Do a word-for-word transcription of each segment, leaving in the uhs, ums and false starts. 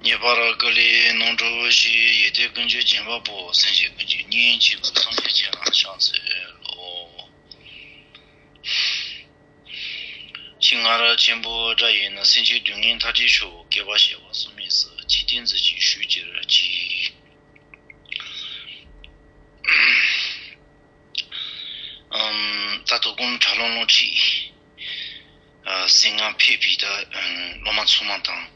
ངེས་པར་བསྐུལ་ལས་ནོར་འགྲོ་བའི་ཕྱིར། ཡིད་བརྟན་ཀུན་གྱི་སྦྱིན་པ་པོ། སེམས་ཅན་ཀུན་གྱི་གཉེན་གཅིག་པུ། སངས་རྒྱས་ཆེ་རབ་ཕྱག་འཚལ་ལོ། ཤིང་མངར་ཆེན་པོ་སྒྲ་ཡིས་ནི། སེམས་ཅན་སྡུག་བསྔལ་མཐར་ཆད་ཆོག། བསྐལ་པ་བྱེ་བ་གསུམ་མའི་ས། འཇིག་རྟེན་མཛོད་ཅིག་ཞུ་གྱུར་ཅིག། ཨམ། ད་དོ་དགོང་དྲ་ལམ་སློབ་ཁྲིད། ཨ། གསན་མཁན་ཕེབས་པའི་ད་སློབ་མ་ཚང་མ་དང་།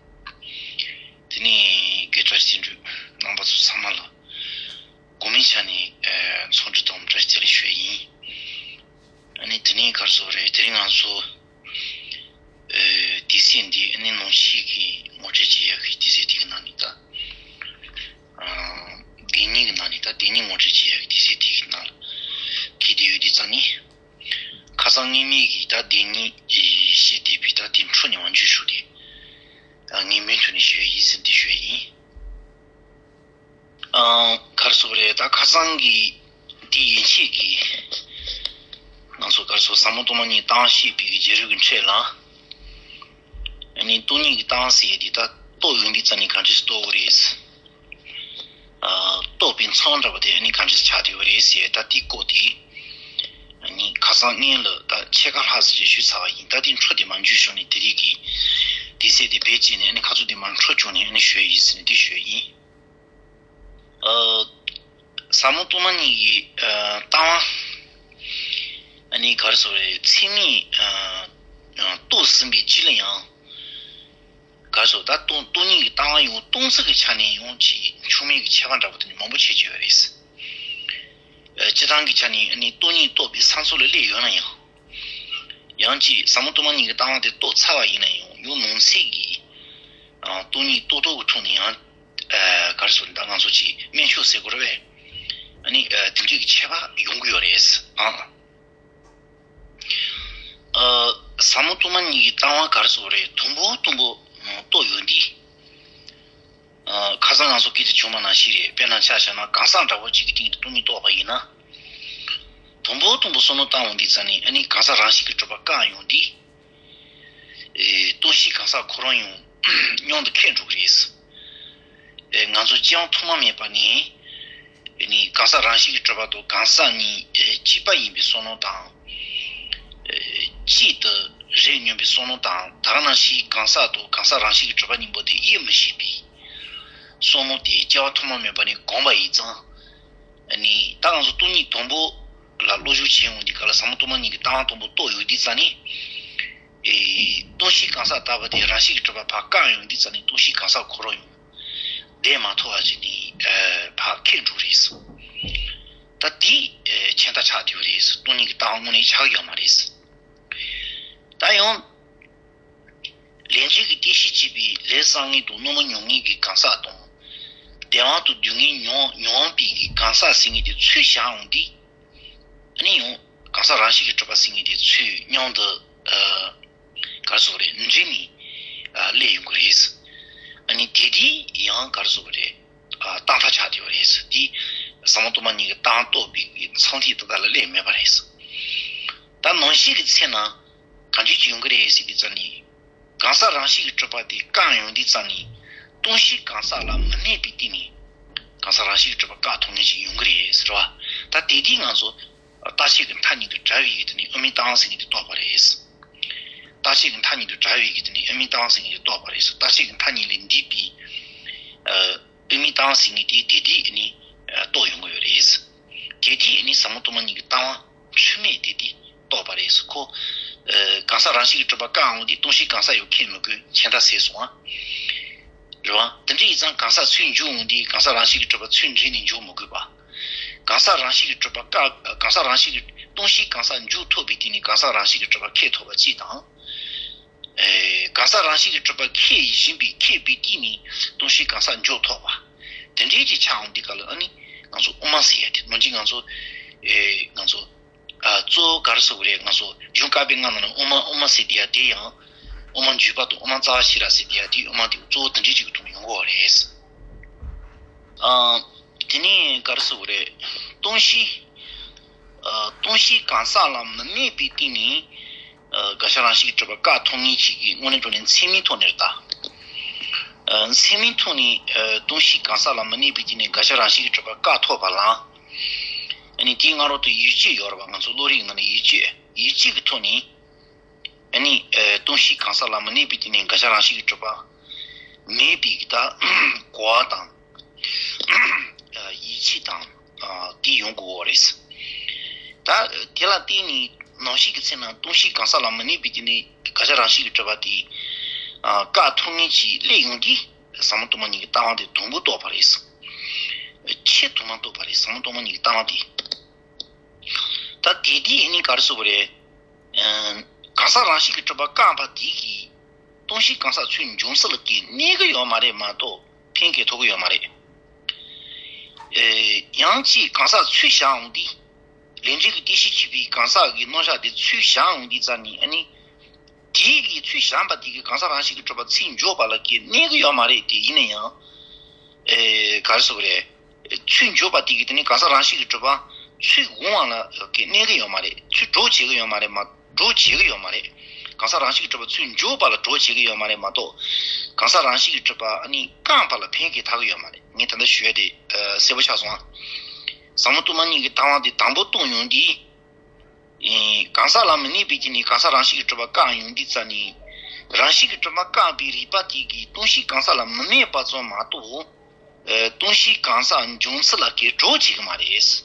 དེ་ནས་དགེ་ཕྲ་སྤྱི་འཐུས་རྣམ་པ་ཚོ་ཚང་མ་ལ་དགོང་མོའི་ཆ་ནས་ཨ་འཚམས་འདྲི་དང་བཀྲ་ཤིས་བདེ་ལེགས་ཞུ་ཡ་ཡིན། ཨ་ནི་དེ་ནས་ག་རེ་ཟེར་དགོས་རེད། དེ་རིང་ང་ཚོ་ཨ་དུས་ཚོད་འདི་ཨ་ནི་ནང་ཆོས་ཀྱི་ངོ་སྤྲོད་བྱེད་ཡག་གི་དུས་ཚོད་དེ་གི་ནང་ནས་ད། ཨ། བདེན་གཉིས་ཀྱི་ནང་ནས་ད་བདེན་གཉིས་ངོ་སྤྲོད་བྱེད་ཡག་གི་དུས་ཚོད་དེ་གི་ནང་ལ་འཁེལ་བསྡད་ཡོད་དུས་ཙང་ནས། ཁ་སང་སྔོན་མའི་གི་ད་བདེན་གཉིས་བཤད་བསྡད་པའི་ད་དེ་འཕྲོ་ནས་མར་འཇུས་ཞུ་དེ། ཨ། ངས་མུ་མཐུད་ནས་ཞུ་ཡ་ཡིན་ཟེར་འདི་ཞུ་ཡ་ཡིན། ཨང་། ག་རེ་ཟེར་དགོས་རེད། ད་ཁ་སང་གི་དེ་ཡན་ཆད་ཀྱི་ང་ཚོ་ག་རེ་ཟེར། ཟབ་མོ་སྟོང་པ་ཉིད་གི་ལྟ་བ་བཤད་པའི་གི་བརྗེ་རེས་ཀྱི་འཕྲོ་ལ། ཨ་ནི་སྟོང་ཉིད་ཀྱི་ལྟ་བ་ཟེར་ཡ་དེ་ད་རྟོགས་ཡོང་དུས་ཙང་ནས་ག་འདྲས་རྟོགས་དགོས་རེད། ཨ། རྟོགས་པའི་མཚམས་འདྲ་པོ་དེ་ཨ་ནི་ག་འདྲས་ཆགས་བསྡད་པ་རེད་ཟེར་ཡ་ད་དེའི་སྐོར་དེ། ཨ་ནི་ཁ་སང་སྔོན་ལ་ད་ཕྱེད་ཀ་ལྷག་ཙམ་ཞིག་ཞུས་ཚར་བ་ཡིན། ད་དེ་འཕྲོ་དེ་མར་འཇུས་ཞོར་ནས་དེ་རིང་གི་དུས་ཚོད་དེ་བེད་སྤྱད་ནས་ཨ་ནི་ཁ་ཚུར་དེ་མར་འཕྲོ་བཅུག་ནས་ཨ་ནི་ཞུ་ཡ་ཡིན་ཟེར་ནས་དེ་ཞུ་ཡ་ཡིན། ཨ། ཟབ་མོ་སྟོང་པ་ཉིད་ཀྱི་ཨ་ལྟ་བ། ཨ་ནི་ག་རེ་ཟེར་དགོས་རེད། ཚད་མས་ཨ་ཨ་རྟོགས་ཟིན་པའི་རྗེས་ལ་ཡང་། ག་རེ་ཟེར། ད་སྟོང་སྟོང་ཉིད་ཀྱི་ལྟ་བ་ཡང་སྟོང་ཚུལ་གྱི་ཆ་ནས་ཡང་ཅིག་འཆུག་མེད་ཀྱི་ཁྱད་པར་འདྲ་པོ་དེ་འདྲ་མང་པོ་ཕྱེ་ཕྱེ་ཡོད་རེད། ཨ། སྤྱིར་བཏང་གི་ཆ་ནས་ཨ་ནི་སྟོང་ཉིད་རྟོགས་པའི་ས་མཚམས་ལ་སླེབས་ཡོད་ན་ཡང་། ཡང་ཅིག་ཟབ་མོ་སྟོང་པ་ཉིད་ཀྱི་ལྟ་བ་དེ་རྟོགས་ཚར་བ་ཡིན་ན་ཡང་ཡང་ནང་གསེས་ཀྱི་ཨ་སྟོང་ཉིད་རྟོགས་རྟོགས་ཀྱི་ཐོག་ནས་ཡང་། ཨ། ག་རེ་ཟེར། ད་ང་ཚོ་ཅིག་དམན་ཆོས་ཟེར་དགོས་རེད་པས། ཨ་ནི་ཨ་དེ་འདྲའི་གི་ཁྱད་པར་ཡོང་གི་ཡོད་རེད། ཨ། ཨ། ཟབ་མོ་སྟོང་པ་ཉིད་ཀྱི་ལྟ་བ་ག་རེ་ཟེར་དགོས་རེད། དང་པོ་དང་པོ་རྟོགས་ཡོང་དུས། ཨ། ཁ་སང་ང་ཚོ་སྐད་ཆ་བྱུང་བ་ནང་བཞིན་རེད། དཔེར་ན་ཆ་བཞག་ན་གང་ཟག་འདྲ་པོ་གཅིག་གི་སྟེང་དུ་སྟོང་ཉིད་རྟོགས་པ་ཡིན་ན། དང་པོ་དང་པོ་བསམ་བློ་བཏང་ཡོང་དུས་ཙང་ནས་ཨ་ནི་གང་ཟག་རང་བཞིན་གྱིས་གྲུབ་པ་བཀག་ཡོང་དུས། ཨེ། སྟོང་གཞི་གང་ཟག་ཁོ་རང་ཡང་མཉམ་དུ་ཁེགས་འགྲོ་གི་རེད། ཨེ། ང་ཚོ་སྤྱི་ཡོངས་ཐོག་མ་མེད་པ་ནས་ཨ་ནི་གང་ཟག་རང་བཞིན་གྱིས་གྲུབ་པ་དང་གང་ཟག་གཉིས་ཨེ་གཅིག་པ་ཡིན་པའི་བསམ་བློ་དང་། ཨེ། གཅིག་ཏུ་རེད་སྙམ་པའི་བསམ་བློ་དང་། ད་ག་ནང་བཞིན་གང་ཟག་དང་གང་ཟག་རང་བཞིན་གྱིས་གྲུབ་པ་གཉིས་པོ་དེ་དབྱེ་མི་ཤེས་པའི་བསམ་བློ་དེ་སྐྱེ་བ་ཐོག་མ་མེད་པ་ནས་གོམས་པ་ཡིན་ཙང་། ཨ་ནི་ད་ང་ཚོ་སྟོང་ཉིད་དང་པོ་ལ་བློ་སྦྱོང་བྱེད་ཡོང་དུས་སྐབས་ལ་ཟབ་མོ་སྟོང་པ་ཉིད་ཀྱི་ལྟ་བ་དང་པོ་རྟོགས་ཡོང་དུས་ཙང་ནས། ཨེ། སྟོང་གཞི་གང་ཟག་ལྟ་བུ་དེ་རང་བཞིན་གྱིས་གྲུབ་པ་ཕར་བཀག་ཡོང་དུས་ཙང་ནས་སྟོང་གཞི་གང་ཟག་ཁོ་རང་ཡང་བདེན་མ་ཐོབ་པ་ཅིག་ནས་ཨ་ཕར་ཁེགས་འགྲོ་རེད། ད་དེ་ཨེ་ཆད་མཐའ་ཆགས་བསྡད་པ་རེད། སྟོང་ཉིད་ཀྱི་ལྟ་བ་དངོས་གནས་ཆགས་ཡོད་མ་རེད། ད་ཡང་། ལན་གཅིག་གི་རྟེན་གཞི་བྱས་པའི་ལས་བསགས་མཁན་དང་རྣམ་སྨིན་མྱོང་མཁན་གྱི་གང་ཟག་དང་། བདེ་བ་དང་སྡུག་བསྔལ་མྱོང་མྱོང་བའི་གི་གང་ཟག་ཟེར་མཁན་དེ་ཚུར་བཞག་ཡོང་དུས། ཨ་ནི་ཡང་གང་ཟག་རང་བཞིན་གྱིས་གྲུབ་པ་ཟེར་མཁན་དེ་ཚུར་མཉམ་དུ་ཨ་ག་རེ་ཟེར་དགོས་རེད། འདྲེས་ནས་ཨ་སླེབས་ཡོང་གི་རེད། ཨ་ནི་དེ་དེ་ཡང་ག་རེ་ཟེར་དགོས་རེད། ཨ་རྟག་མཐའ་ཆགས་བསྡད་པ་རེད། དེ་ཟབ་མོ་སྟོང་པ་ཉིད་ཀྱི་ལྟ་བ་རྟོགས་པའི་གི་མཚམས་ཐིག་ཏག་ཏག་ལ་སླེབས་མེད་པ་རེད། ད་ནང་བཞིན་གྱི་ཚེ་ན། གང་འདྲ་ཅིག་ཡོང་གི་རེད་ཟེར་དུས་ཙང་ནས། གང་ཟག་རང་བཞིན་གྱིས་གྲུབ་པ་དེ་བཀག་ཡོང་དུས་ཙང་ནས། སྟོང་གཞི་གང་ཟག་ལ་མི་གནས་པའི་སྟེང་ནས། གང་ཟག་རང་བཞིན་གྱིས་གྲུབ་པ་བཀག་ཐུབ་མཁན་ཞིག་ཡོང་གི་རེད་ཟེར་བ། ད་དེ་དུས་ང་ཚོ་རྟག་ཆད་ཀྱི་མཐའ་གཉིས་དང་བྲལ་བའི་ཡུལ་དེ་ནས་དབུ་མའི་ལྟ་བ་ཟེར་མཁན་དེ་རྟོགས་པ་རེད། རྟག་ཆད་ཀྱི་མཐའ་གཉིས་དང་བྲལ་བའི་ཡུལ་དེ་ནས་དབུ་མའི་ལྟ་བ་ཟེར་མཁན་དེ་རྟོགས་པ་རེད། རྟག་ཆད་ཀྱི་མཐའ་གཉིས་ལས་འདས་པའི་ཨ་དབུ་མའི་ལྟ་བ་ཟེར་མཁན་དེ་དེ་དུས་ནས་རྟོགས་ཡོང་གི་ཡོད་རེད། དེ་དུས་ནས་ཟབ་མོ་སྟོང་པ་ཉིད་ཀྱི་ལྟ་བ་འཁྲུལ་མེད་དེ་དེ་རྟོགས་པ་རེད། ཁོ་ཨ་གང་ཟག་རང་བཞིན་གྱིས་གྲུབ་པ་བཀག་འོང་དུས་སྟོང་གཞི་གང་ཟག་ཡང་ཁེགས་མི་དགོས། ཆད་མཐའ་ཟད་སོང་ང་། རེད་བ། དེ་འདྲ་ཡིན་ཙང་གང་ཟག་ཚུར་འཇུག་འོང་དུས་གང་ཟག་རང་བཞིན་གྱིས་གྲུབ་པ་ཚུར་འདྲེས་ནས་འཇུག་མི་དགོས་པ། གང་ཟག་རང་བཞིན་གྱིས་གྲུབ་པ་བཀག་གང་ཟག་རང་བཞིན་གྱིས་སྟོང་གཞི་གང་ཟག་འཇུག་ཐུབ་པའི་སྟེང་ནས་གང་ཟག་རང་བཞིན་གྱིས་གྲུབ་པ་ཁེགས་ཐུབ་པ་གཅིག་དང་། ཨེ། གང་ཟག་རང་བཞིན་གྱིས་གྲུབ་པ་ཁེགས་བཞིན་པའི་ཁེགས་པའི་སྟེང་ནས་སྟོང་གཞི་གང་ཟག་འཇོག་ཐུབ་པ། དེ་འདྲའི་ཅིག་ཆགས་འོང་དུས་སྐབས་ལ་ཨ་ནི་ང་ཚོ་དབུ་མ་ཟེར་ཡ་དེ་ནང་བཞིན་ང་ཚོ་ཨེ་ང་ཚོ་ཨ་གཙོ་བོ་ག་རེ་ཟེར་དགོས་རེད། ང་ཚོ་གཞུང་བཀའ་པོད་ལྔ་ནང་ལ་དབུ་མ་དབུ་མ་ཟེར་དེ་ཡ་དེ་ཡང་དབུ་མ་འཇུག་པ་དང་དབུ་མ་རྩ་བ་ཤེས་རབ་ཟེར་དེ་ཡ་དེ་དབུ་མ་དེ་གཙོ་བོ་དེ་འདྲའི་ཅིག་གི་ཐོག་ནས་ཡོང་གི་ཡོད་རེད། ཨ། དེ་ནས་ག་རེ་ཟེར་དགོས་རེད། སྟོང་གཞི། ཨ། སྟོང་གཞི་གང་ཟག་ལ་མི་གནས་པའི་སྟེང་ནས། ཨ། བག་ཆགས་རང་བཞིན་གྱིས་གྲུབ་པ་བཀག་ཐུབ་མཁན་ཞིག་གི་དངོས་གནས་དྲང་གནས་ཚད་མའི་ཐོག་ནས་ད། ཚད་མའི་ཐོག་ནས་ཨ་སྟོང་གཞི་གང་ཟག་ལ་མི་གནས་པའི་དུས་ནས་དགག་བྱ་རང་བཞིན་གྱིས་གྲུབ་པ་བཀག་ཐུབ་པ་ལ། ཨ་ནི་དེའི་སྔ་རོལ་དུ་ཡིད་དཔྱོད་ཡོད་རེད་བ། ང་ཚོ་བློ་རིག་ནང་ནས་ཡིད་དཔྱོད་ཡིད་དཔྱོད་ཀྱི་ཐོག་ནས། ཨ་ནི་ཨ་སྟོང་གཞི་གང་ཟག་ལ་མི་གནས་པའི་དུས་ནས་དགག་བྱ་རང་བཞིན་གྱིས་གྲུབ་པ་མེད་པའི་གི་ད་གོ་བ་དང་། ཡིད་ཆེས་དང་། དེ་ཡོང་དགོས་པ་རེད། ད་དེ་ལ་བརྟེན་ནས་ནང་བཞིན་གྱི་ཚེ་ན་སྟོང་གཞི་གང་ཟག་ལ་མི་གནས་པའི་དུས་ནས་དགག་བྱ་རང་བཞིན་གྱིས་གྲུབ་པ་དེ་བཀག་ཐུབ་མཁན་ཅིག་སླེབས་ཡོང་དུས། ཟབ་མོ་སྟོང་པ་ཉིད་ཀྱི་ལྟ་བ་དེ་དུམ་བུ་རྟོགས་པ་རེད། ཆེས་ཐོག་མར་རྟོགས་པ་རེད། ཟབ་མོ་སྟོང་པ་ཉིད་ཀྱི་ལྟ་བ་དེ། ད་དེ་དེ་ཡིན་ནི་ག་རེ་ཟེར་དགོས་རེད། གང་ཟག་རང་བཞིན་གྱིས་གྲུབ་པ་བཀག་པ་དེ་གིས་སྟོང་གཞི་གང་ཟག་ཚུར་འབྱུང་ས་ལ་གི་གནས་ཀྱི་ཡོད་མ་རེད་མ་གཏོགས་ཕན་གྱི་ཐོགས་ཀྱི་ཡོད་མ་རེད། ཡང་ཅིག་གང་ཟག་ཚུར་བཞག་འོང་དུས། ལས་འབྲས་ཀྱི་རྟེན་གཞི་བྱས་པའི་གང་ཟག་གི་རྣམ་གཞག་དེ་ཚུར་བཞག་འོང་དུས་ཙམ་ནས་ཨ་ནི། དེའི་གི་ཚུར་བཞག་པ་དེ་གིས་གང་ཟག་རང་བཞིན་གྱིས་གྲུབ་པ་ཚུར་འཇོག་པ་ལ་གི་གནས་ཀྱི་ཡོད་མ་རེད། དེ་ཡིན་ན་ཡང་། ཨེ་ག་རེ་ཟེར་དགོས་རེད། ཚུར་འཇོག་པ་དེ་གིས་དེ་ནི་གང་ཟག་རང་བཞིན་གྱིས་གྲུབ་པ་ཚུར་འོང་བ་ལ་གི་གནས་ཀྱི་ཡོད་མ་རེད། ཚུར་གྲོགས་བྱེད་ཀྱི་ཡོད་མ་རེད་མ། གྲོགས་བྱེད་ཀྱི་ཡོད་མ་རེད། གང་ཟག་རང་བཞིན་གྱིས་གྲུབ་པ་ཚུར་འཇོག་པ་ལ་གྲོགས་བྱེད་ཀྱི་ཡོད་མ་རེད་མ་གཏོགས། གང་ཟག་རང་བཞིན་གྱིས་གྲུབ་པ་ཨ་ནི་བཀག་པ་ལ་ཕན་གྱི་ཐོགས་ཀྱི་ཡོད་མ་རེད། ངས་ད་ལྟ་ཞུས་ཏེ་ཨ་གསལ་པོ་ཆགས་སོང་ཨ། ཟབ་མོ་སྟོང་པ་ཉིད་ཀྱི་ལྟ་བ་འདི་དང་པོ་རྟོགས་ཡོང་དུས། ཨེ་གང་ཟག་ལ་མི་གནས་པའི་དུས་ནས་གང་ཟག་རང་བཞིན་གྱིས་གྲུབ་པ་བཀག་ཡོང་དུས་ཙམ་ནས། རང་བཞིན་གྱིས་གྲུབ་པ་བཀག་པའི་རིགས་པ་དེ་གིས་སྟོང་གཞི་གང་ཟག་ལ་མི་གནས་པ་ཙམ་མ་གཏོགས། ཨེ་སྟོང་གཞི་གང་ཟག་འབྱུང་ཚུལ་ལ་གི་གྲོགས་བྱེད་ཀྱི་མ་རེད།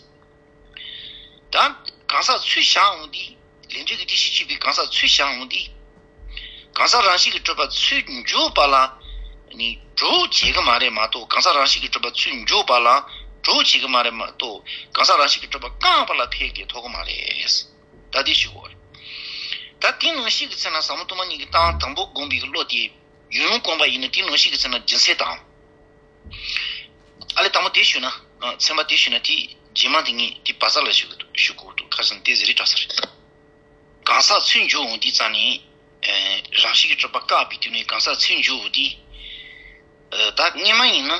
ད་གང་ཟག་ཚུར་བཞག་འོང་དུས། ལས་འབྲས་ཀྱི་རྟེན་གཞི་བྱས་པའི་གང་ཟག་ཚུར་བཞག་འོང་དུས། གང་ཟག་རང་བཞིན་གྱིས་གྲུབ་པ་ཚུར་འཇོག་པ་ལ་ནི་གྲོགས་བྱེད་ཀྱི་མ་རེད་མ་གཏོགས། གང་ཟག་རང་བཞིན་གྱིས་གྲུབ་པ་ཚུར་འཇོག་པ་ལ་གྲོགས་བྱེད་ཀྱི་མ་རེད་མ་གཏོགས། གང་ཟག་རང་བཞིན་གྱིས་གྲུབ་པ་བཀག་པ་ལ་ཕན་གྱི་ཐོགས་ཀྱི་མ་རེད། ད་དེ་ཞུ་དགོས་རེད། ད་དེ་ནང་བཞིན་གྱི་ཚེ་ན་ཟབ་མོ་སྟོང་པ་ཉིད་ཀྱི་ལྟ་བ་དང་པོ་བསྒོམས་པའི་བློ་དེ་ཡུལ་ཡུལ་བསྒོམས་པ་ཡིན་ན། དེ་ནང་བཞིན་གྱི་ཚེ་ན་རྒྱུ་མཚན་དང་། ཨ་ལས་དང་པོ་དེ་ཞུས་ན། ཨ་ཚན་པ་དེ་ཞུས་ན་དེ་རྗེས་མ་དེ་ངས་དེ་བ་ས་ལ་ཞུ་གི་འདུག་ཞུ་དགོས་འདུག་ཁ་སང་དེ་ཟེར་རེད་དྲག་ས་རེད། གང་ཟག་ཚུར་འཇོག་འོང་དུས་ཙམ་ནས། ཨེ་རང་བཞིན་གྱིས་གྲུབ་པ་བཀག་པའི་དུས་ནས་གང་ཟག་ཚུར་འཇོག་འོང་དུས། ཨེ་ད་སྔོན་མ་ཡིན་ན།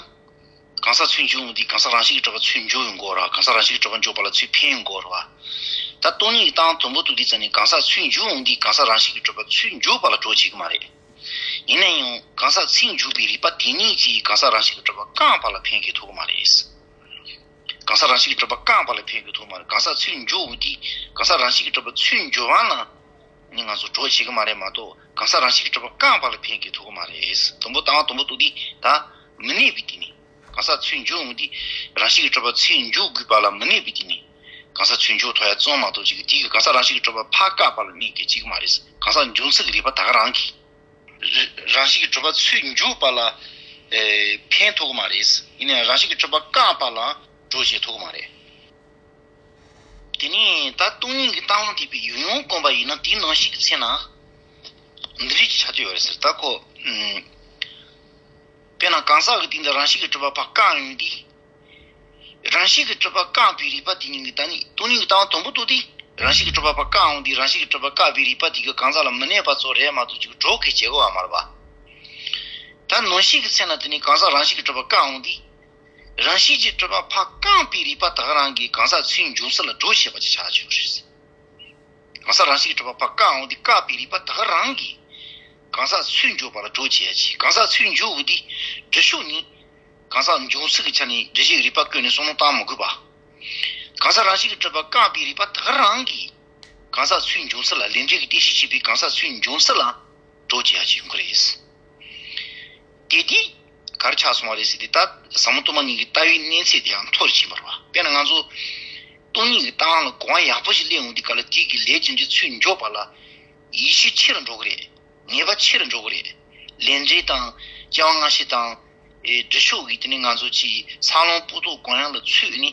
གང་ཟག་ཚུར་འཇོག་འོང་དུས་གང་ཟག་རང་བཞིན་གྱིས་གྲུབ་པ་ཚུར་འཇོག་ཡོང་དགོས་ར། གང་ཟག་རང་བཞིན་གྱིས་གྲུབ་པ་འཇོག་པ་ལ་ཚུར་ཕན་ཡོང་དགོས་ར་བ། ད་སྟོང་ཉིད་ཀྱི་ལྟ་བ་དང་པོ་རྟོགས་དུས་ཙམ་ནས་གང་ཟག་ཚུར་འཇོག་འོང་དུས་གང་ཟག་རང་བཞིན་གྱིས་གྲུབ་པ་ཚུར་འཇོག་པ་ལ་གྲོགས་བྱེད་ཀྱི་མ་རེད། ཡིན་ན་ཡང་གང་ཟག་ཚུར་འཇོག་པའི་རིགས་པ་དེ་ཉིད་ཀྱིས་གང་ཟག་རང་བཞིན་གྱིས་གྲུབ་པ་བཀག་པ་ལ་ཕན་གྱི་ཐོགས་ཀྱི་མ་རེད། གང་ཟག་རང་བཞིན་གྱིས་གྲུབ་པ་བཀག་པ་ལ་ཕན་གྱི་ཐོགས་མ་རེད། གང་ཟག་ཚུར་འཇོག་འོང་དུས་གང་ཟག་རང་བཞིན་གྱིས་གྲུབ་པ་ཚུར་འཇོག་པ་ལ་ནི་ང་ཚོ་གྲོགས་བྱེད་ཀྱི་མ་རེད་མ་གཏོགས། གང་ཟག་རང་བཞིན་གྱིས་གྲུབ་པ་བཀག་པ་ལ་ཕན་གྱི་ཐོགས་ཀྱི་མ་རེད། དང་པོ་ལྟ་བ་དང་པོ་རྟོགས་དུས་ད་མི་གནས་པའི་དུས་ནས། གང་ཟག་ཚུར་འཇོག་འོང་དུས་རང་བཞིན་གྱིས་གྲུབ་པ་ཚུར་འཇོག་དགོས་པ་ལ་མི་གནས་པའི་དུས་ནས། གང་ཟག་ཚུར་འཇོག་ཐུབ་ཡ་ཙམ་མ་གཏོགས་ཅིག་དེ་གིས་གང་ཟག་རང་བཞིན་གྱིས་གྲུབ་པ་ཕར་བཀག་པ་ལ་གནས་ཀྱི་ཅིག་མ་རེད། གང་ཟག་འབྱུང་ཚུལ་གྱི་རིགས་པ་ད་ག་རང་གིས། རང་བཞིན་གྱིས་གྲུབ་པ་ཚུར་འཇོག་པ་ལ་ཨེ་ཕན་ཐོགས་ཀྱི་མ་རེད། ཡིན་ན་ཡང་རང་བཞིན་གྱིས་གྲུབ་པ་བཀག་པ་ལ་གྲོགས་བྱེད་ཐུབ་ཀྱི་མ་རེད། དེ་ནས་ད་སྟོང་ཉིད་ཀྱི་ལྟ་བ་འདི་པའི་ཡུལ་ཡུལ་བསྒོམས་པ་ཡིན་ན་དེའི་ནང་བཞིན་གྱི་ཚེ་ན་འདི་འདྲ་ཅིག་ཆགས་ཀྱི་ཡོད་རེད་ཟེར། ད་ཁོ་ཨུམ། དཔེར་ན་གང་ཟག་གི་སྟེང་དུ་རང་བཞིན་གྱིས་གྲུབ་པ་ཕར་བཀག་ཡོང་དུས། རང་བཞིན་གྱིས་གྲུབ་པ་བཀག་པའི་རིགས་པ་དེ་ཉིད་ཀྱིས་ད་ནི་སྟོང་ཉིད་ཀྱི་ལྟ་བ་དང་པོ་རྟོགས་དུས་རང་བཞིན་གྱིས་གྲུབ་པ་ཕར་བཀག་འོང་དུས་རང་བཞིན་གྱིས་གྲུབ་པ་བཀག་པའི་རིགས་པ་དེ་གིས་གང་ཟག་ལ་མི་གནས་པ་ཙམ་རེད་མ་གཏོགས་ཅིག་གྲོགས་ཀྱི་བྱེད་དགོས་པ་མ་རེད་པ། ད་ནང་བཞིན་གྱི་ཚེ་ན་དེ་ནི་གང་ཟག་རང་བཞིན་གྱིས་གྲུབ་པ་བཀག་འོང་དུས། རང་བཞིན་གྱིས་གྲུབ་པ་ཕར་བཀག་པའི་རིགས་པ་ད་ག་རང་གིས་གང་ཟག་ཚུར་འབྱུང་ཚུལ་ལ་གྲོགས་བྱེད་པ་ཅིག་ཆགས་ཀྱི་ཡོད་རེད། གང་ཟག་རང་བཞིན་གྱིས་གྲུབ་པ་ཕར་བཀག་འོང་དུས་བཀག་པའི་རིགས་པ་ད་ག་རང་གིས་གང་ཟག་ཚུར་འཇོག་པ་ལ་གྲོགས་བྱེད་ཡ་ཅིག་གང་ཟག་ཚུར་འཇོག་འོང་དུས་འདྲི་ཤོག་ནི། གང་ཟག་འབྱུང་ཚུལ་གྱི་ཆ་ནས་འདྲི་བྱེད་ཀྱི་རིགས་པ་བཀོད་ནས་བསམ་བློ་བཏང་མི་དགོས་པ། གང་ཟག་རང་བཞིན་གྱིས་གྲུབ་པ་བཀག་པའི་རིགས་པ་དག་རང་གིས་གང་ཟག་ཚུར་འབྱུང་ཚུལ་ལ་ལས་འབྲས་ཀྱི་རྟེན་གཞི་བྱེད་པའི་གང་ཟག་ཚུར་འབྱུང་ཚུལ་ལ་གྲོགས་བྱེད་ཡ་ཅིག་ཡོང་གི་རེད། དེ་དུས་ག་རེ་ཆགས་སོང་བ་རེད་ཟེར་དུས་ད་ཟབ་མོ་སྟོང་པ་ཉིད་ཀྱི་ལྟ་བའི་གནས་ཚད་དེ་ཡང་མཐོ་རུ་ཕྱིན་པ་རེད་བ། དཔེར་ན་ང་ཚོ་སྟོང་ཉིད་ཀྱི་ལྟ་བ་ལ་གོ་བ་ཡག་པོ་ཞིག་སླེབས་ཡོང་དུས་ག་ལ་དེ་གི་ལས་ཀྱི་འབྲས་ཚུར་འཇོག་པ་ལ་ཡིད་ཆེས་ཆེ་རུ་འགྲོ་གི་རེད། ངེས་པ་ཆེ་རུ་འགྲོ་གི་རེད། ལས་འབྲས་དང་སྐྱེ་བ་སྔ་ཕྱི་དང་། ཨེ་འདྲི་ཤོག་གི་དེ་ནི་ང་ཚོ་ཅིག་འཚར་ལོངས་པོ་ཏོ་གོ་ཡང་ལ་ཚུད་ནི་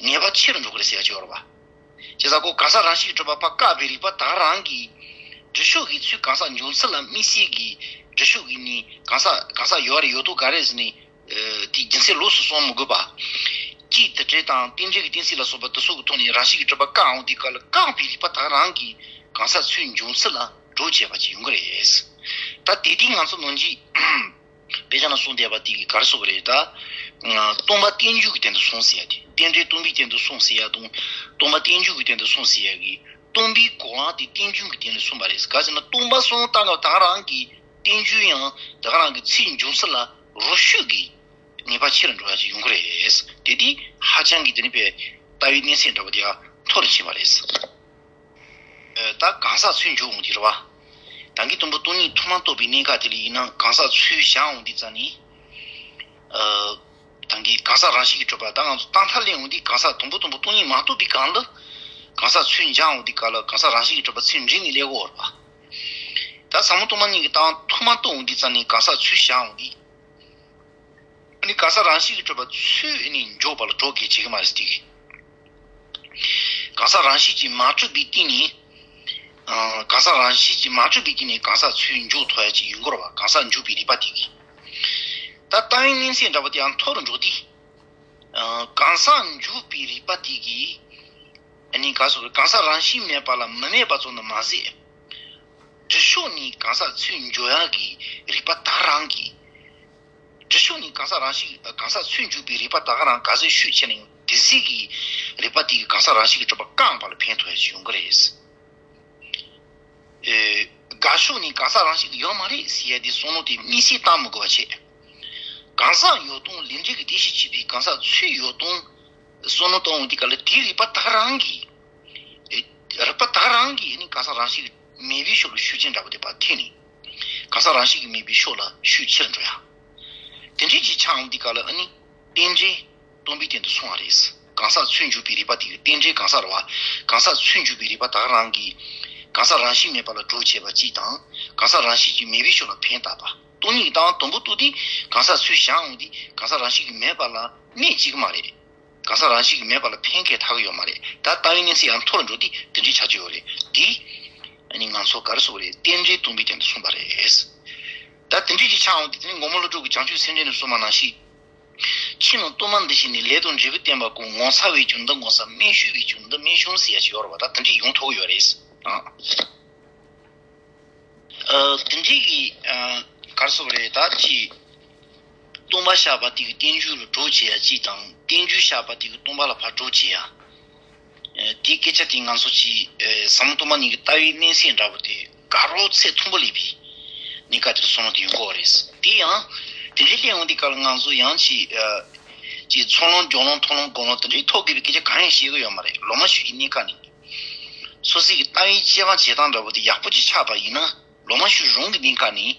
ངེས་པ་ཆེ་རུ་འགྲོ་གི་རེད་ཟེར་ཡ་ཅིག་ཡོད་རེད་བ། བྱས་ཙང་ཁོ་གང་ཟག་རང་བཞིན་གྱིས་གྲུབ་པ་ཕར་བཀག་པའི་རིགས་པ་དག་རང་གིས་འདྲི་ཤོག་གི་ཚུལ་གང་ཟག་འབྱུང་ཚུལ་ལ་དམིགས་བསལ་གྱི་འདྲི་ཤོག་གི་ནི་གང་ཟག་གང་ཟག་ཡོད་རེད་ཡོད་དོ་ག་རེད་ཟེར་ནས། ཨ་དེའི་རྒྱུ་མཚན་ལོགས་སུ་སོང་མི་དགོས་པ། སྐྱེ་དེ་འབྲས་དང་རྟེན་འབྲེལ་གྱི་གཏན་ཚིགས་ལ་སོགས་པ་དེ་ཚོ་གི་ཐོག་ནས་རང་བཞིན་གྱིས་གྲུབ་པ་བཀག་འོང་དུས་ག་ལ་བཀག་པའི་རིགས་པ་དག་རང་གིས་གང་ཟག་ཚུར་འབྱུང་ཚུལ་ལ་གྲོགས་བྱས་པ་ཅིག་ཡོང་གི་རེད། ད་དེ་དུས་ང་ཚོ་ནང་གི་དཔེ་ཆ་ན་གསུངས་བསྡད་པ་དེ་གི་ག་རེ་ཟེར་དགོས་རེད་ད། སྟོང་པ་རྟེན་འབྱུང་གི་སྟེང་དུ་སོང་ཟེར་ཡ་དེ། རྟེན་འབྲེལ་སྟོང་པའི་སྟེང་དུ་སོང་ཟེར་ཡ་དང་། སྟོང་པ་རྟེན་འབྱུང་གི་སྟེང་དུ་སོང་ཟེར་ཡ་གི་སྟོང་པའི་གོ་བ་དེ་རྟེན་འབྱུང་གི་སྟེང་ནས་གསུངས་པ་རེད། ག་ཟེར་ན་སྟོང་པ་སོང་ལྟ་སྐབས་དག་རང་གིས་ བསྟན་བཅོས་ཡང་དེ་ག་རང་གི་ཚིག་འབྱུང་ས་ལ་རོ་བཤུས་ཀྱི་ངེས་པ་ཆེ་རུ་འགྲོ་ཡ་ཅིག་ཡོང་གི་རེད། དེ་དུས་ཧ་ཅང་གི་དེ་ནི་པའི་ལྟ་བའི་གནས་ཚད་འདྲ་པོ་དེ་ཡང་མཐོ་རུ་ཕྱིན་པ་རེད། ད་གང་ཟག་ཚུར་འཇུག་འོང་དུས་རེད་བ། ད་གིན་དུམ་བུ་སྟོང་ཉིད་ཐུན་མོང་རྟོགས་པའི་གནད་འགག་དེ་ལ་ཡིན་ན་གང་ཟག་ཚུར་བཞག་འོང་དུས་ཙ་ནི། ད་གིན་གང་ཟག་རང་བཞིན་གྱིས་གྲུབ་པ་ད་ང་ཚོ་རྟག་མཐའ་སླེབས་འོང་དུས་གང་ཟག་དུམ་བུ་དུམ་བུ་སྟོང་ཉིད་མ་རྟོགས་པའི་སྒང་ལ། གང་ཟག་ཚུར་འཇགས་འོང་དུས་སྐབས་ལ་གང་ཟག་རང་བཞིན་གྱིས་གྲུབ་པ་ཚུར་འབྲེལ་ནས་སླེབས་ཀྱི་ཡོད་རེད་བ། ད་ཟབ་མོ་སྟོང་པ་ཉིད་ཀྱི་ལྟ་བ་ཐུན་མོང་རྟོགས་འོང་དུས་ཙ་ནི་གང་ཟག་ཚུར་བཞག་འོང་དུས། ཨ་ནི་གང་ཟག་རང་བཞིན་གྱིས་གྲུབ་པ་ཚུར་ཨ་ནི་འཇོག་པ་ལ་གྲོགས་ཀྱིས་བྱེད་ཀྱི་མ་རེད་དེ། གང་ཟག་རང་བཞིན་གྱིས་མ་གྲུབ་པའི་སྟེང་ནས། ཨ། གང་ཟག་རང་བཞིན་གྱིས་མ་གྲུབ་པའི་སྟེང་ནས་གང་ཟག་ཚུར་འཇུག་ཐུབ་ཡ་ཅིག་ཡོང་གི་རེད་བ། གང་ཟག་འཇུག་པའི་རིགས་པ་དེ་གིས། ད་ལྟ་བའི་གནས་ཚད་འདྲ་པོ་དེ་ཡང་མཐོ་རུ་འགྲོ་དུས། ཨ། གང་ཟག་འཇུག་པའི་རིགས་པ་དེ་གིས། ཨ་ནི་ག་སོགས་གང་ཟག་རང་བཞིན་མེད་པ་ལ་མི་དམིགས་པ་ཙམ་དུ་མ་ཟད། སྒྲུབ་ཕྱོགས་ནས་གང་ཟག་ཚུར་འཇུག་ཡ་གི་རིགས་པ་ད་ག་རང་གིས། སྒྲུབ་ཕྱོགས་ནས་གང་ཟག་རང་བཞིན་གང་ཟག་ཚུར་འཇུག་པའི་རིགས་པ་ད་ག་རང་ག་ཚོད་ཤུགས་ཆེ་ན་ཡང་དེ་ཚོད་ཀྱི་རིགས་པ་དེ་གིས་གང་ཟག་རང་བཞིན་གྱིས་གྲུབ་པ་བཀག་པ་ལ་ཕན་ཐོགས་ཡ་ཞིག་ཡོང་གི་རེད། ཨེ། དགག་ཕྱོགས་ནས་གང་ཟག་རང་བཞིན་གྱིས་ཡོད་མ་རེད་ཟེར་ཡ་དེ་བསམ་བློ་དེ་དམིགས་བསལ་བཏང་མི་དགོས་པ་བྱས། གང་ཟག་ཡོད་སྟངས་ལས་འབྲས་ཀྱི་རྟེན་གཞི་བྱས་པའི་གང་ཟག་ཚུར་ཡོད་སྟངས་བསམ་བློ་བཏང་འོང་དུས་སྐབས་ལ་དེའི་རིགས་པ་ད་ག་རང་གིས། ཨེ། རིགས་པ་ད་ག་རང་གིས་ནི་གང་ཟག་རང་བཞིན་གྱིས་མེད་པའི་ཕྱོགས་ལ་ཤུགས་རྐྱེན་འདྲ་པོ་དེ་ཕར་ཐེབས་ནས། གང་ཟག་རང་བཞིན་གྱིས་མེད་པའི་ཕྱོགས་ལ་ཤུགས་ཆེར་འགྲོ་ཡ། དེ་འདྲའི་ཅིག་ཆགས་འོང་དུས་སྐབས་ལ་ཨ་ནི་རྟེན་འབྲེལ་སྟོང་པའི་སྟེང་དུ་སོང་བ་རེད། གང་ཟག་ཚུར་འཇུག་པའི་རིགས་པ་དེ་གི་རྟེན་འབྲེལ་གང་ཟག་རེད་བ། གང་ཟག་ཚུར་འཇུག་པའི་རིགས་པ་ད་ག་རང་གིས་གང་ཟག་རང་བཞིན་མེད་པ་ལ་གྲོགས་བྱེད་པ་གཅིག་དང་། གང་ཟག་རང་བཞིན་གྱིས་མེད་པའི་ཕྱོགས་ལ་ཕན་བཏགས་པ། སྟོང་ཉིད་ཀྱི་ལྟ་བ་དང་པོ་རྟོགས་དུས་གང་ཟག་ཚུར་བཞག་འོང་དུས་གང་ཟག་རང་བཞིན་གྱིས་མེད་པ་ལ་གནོད་བྱེད་ཀྱི་མ་རེད། གང་ཟག་རང་བཞིན་གྱིས་མེད་པ་ལ་ཕན་ཁེ་ཐོགས་ཀྱི་ཡོད་མ་རེད། ད་ལྟ་བའི་གནས་ཚད་ཡང་མཐོ་རུ་འགྲོ་དུས་དེ་འདྲའི་ཆགས་ཀྱི་ཡོད་རེད་དེ། ཨ་ནི་ང་ཚོ་ག་རེ་ཟེར་དགོས་རེད། རྟེན་འབྲེལ་སྟོང་པའི་སྟེང་དུ་སོང་བ་རེད། ད་དེ་འདྲའི་ཅིག་ཆགས་འོང་དུས་དེ་ནི་མགོན་པོ་ཀླུ་སྒྲུབ་ཀྱིས་བྱང་ཆུབ་སེམས་འགྲེལ་ནས་གསུངས་པ་ནང་བཞིན། ཕྱི་ནང་གཏོར་མ་འདི་བཞིན་ནི། ལས་དང་འབྲས་བུ་བསྟན་པ་ཀུན། ངོ་མཚར་བའི་རྒྱུ་འདི་ངོ་མཚར། རྨད་ཞུས་པའི་རྒྱུ་འདི་རྨད་བྱུང་ཟེར་ཡ་ཅིག་ཡོད་རེད་བ། ད་དེ་འདྲའི་ཡོང་ཐུབ་ཀྱི་ཡོད་རེད། ཨ། ཨ། དེ་འདྲའི་གི། ཨ། ག་རེ་ཟེར་དགོས་རེད། ད་ཅིག་སྟོང་པ་བཞག་པ་དེ་གི་རྟེན་འབྱུང་ལ་གྲོགས་བྱེད་ཡ་གཅིག་དང་རྟེན་འབྱུང་བཞག་པ་དེ་གི་སྟོང་པ་ལ་ཕར་གྲོགས་བྱེད་ཡ། ཨ། དེའི་སྐད་ཆ་དེ་ང་ཚོ་ཅིག་ཨ། ཟབ་མོ་སྟོང་པ་ཉིད་ཀྱི་ལྟ་བའི་གནས་ཚད་འདྲ་པོ་དེ་དགའ་རབ་ཚད་མཐོན་པོ་སླེབས་པའི་གནས་སྐབས་དེར་བསམ་བློ་དེ་ཡོང་གི་ཡོད་རེད། དེ་ཡང་དེ་འདྲའི་སླེབས་འོང་དུས་སྐབས་ལ་ང་ཚོ་ཡང་ཅིག་ཨ། ཅིག་ཚོགས་ལམ་སྦྱོར་ལམ་མཐོང་ལམ་སྒོམ་ལམ་དེ་འདྲའི་ཐོག་དགོས་པའི་སྐད་ཆ་གང་ཡང་བཤད་ཀྱི་ཡོད་མ་རེད། ལོ་མ་ཤུ་ཡི་གནས་སྐབས་ནས། སོ་སོའི་གི་ལྟ་བའི་དཔྱད་པ་བྱེད་སྟངས་འདྲ་པོ་དེ་ཡག་པོ་ཅིག་ཆགས་པ་ཡིན་ན་ལོ་མ་ཤུ་རིང་གི་གནས་སྐབས་ནས།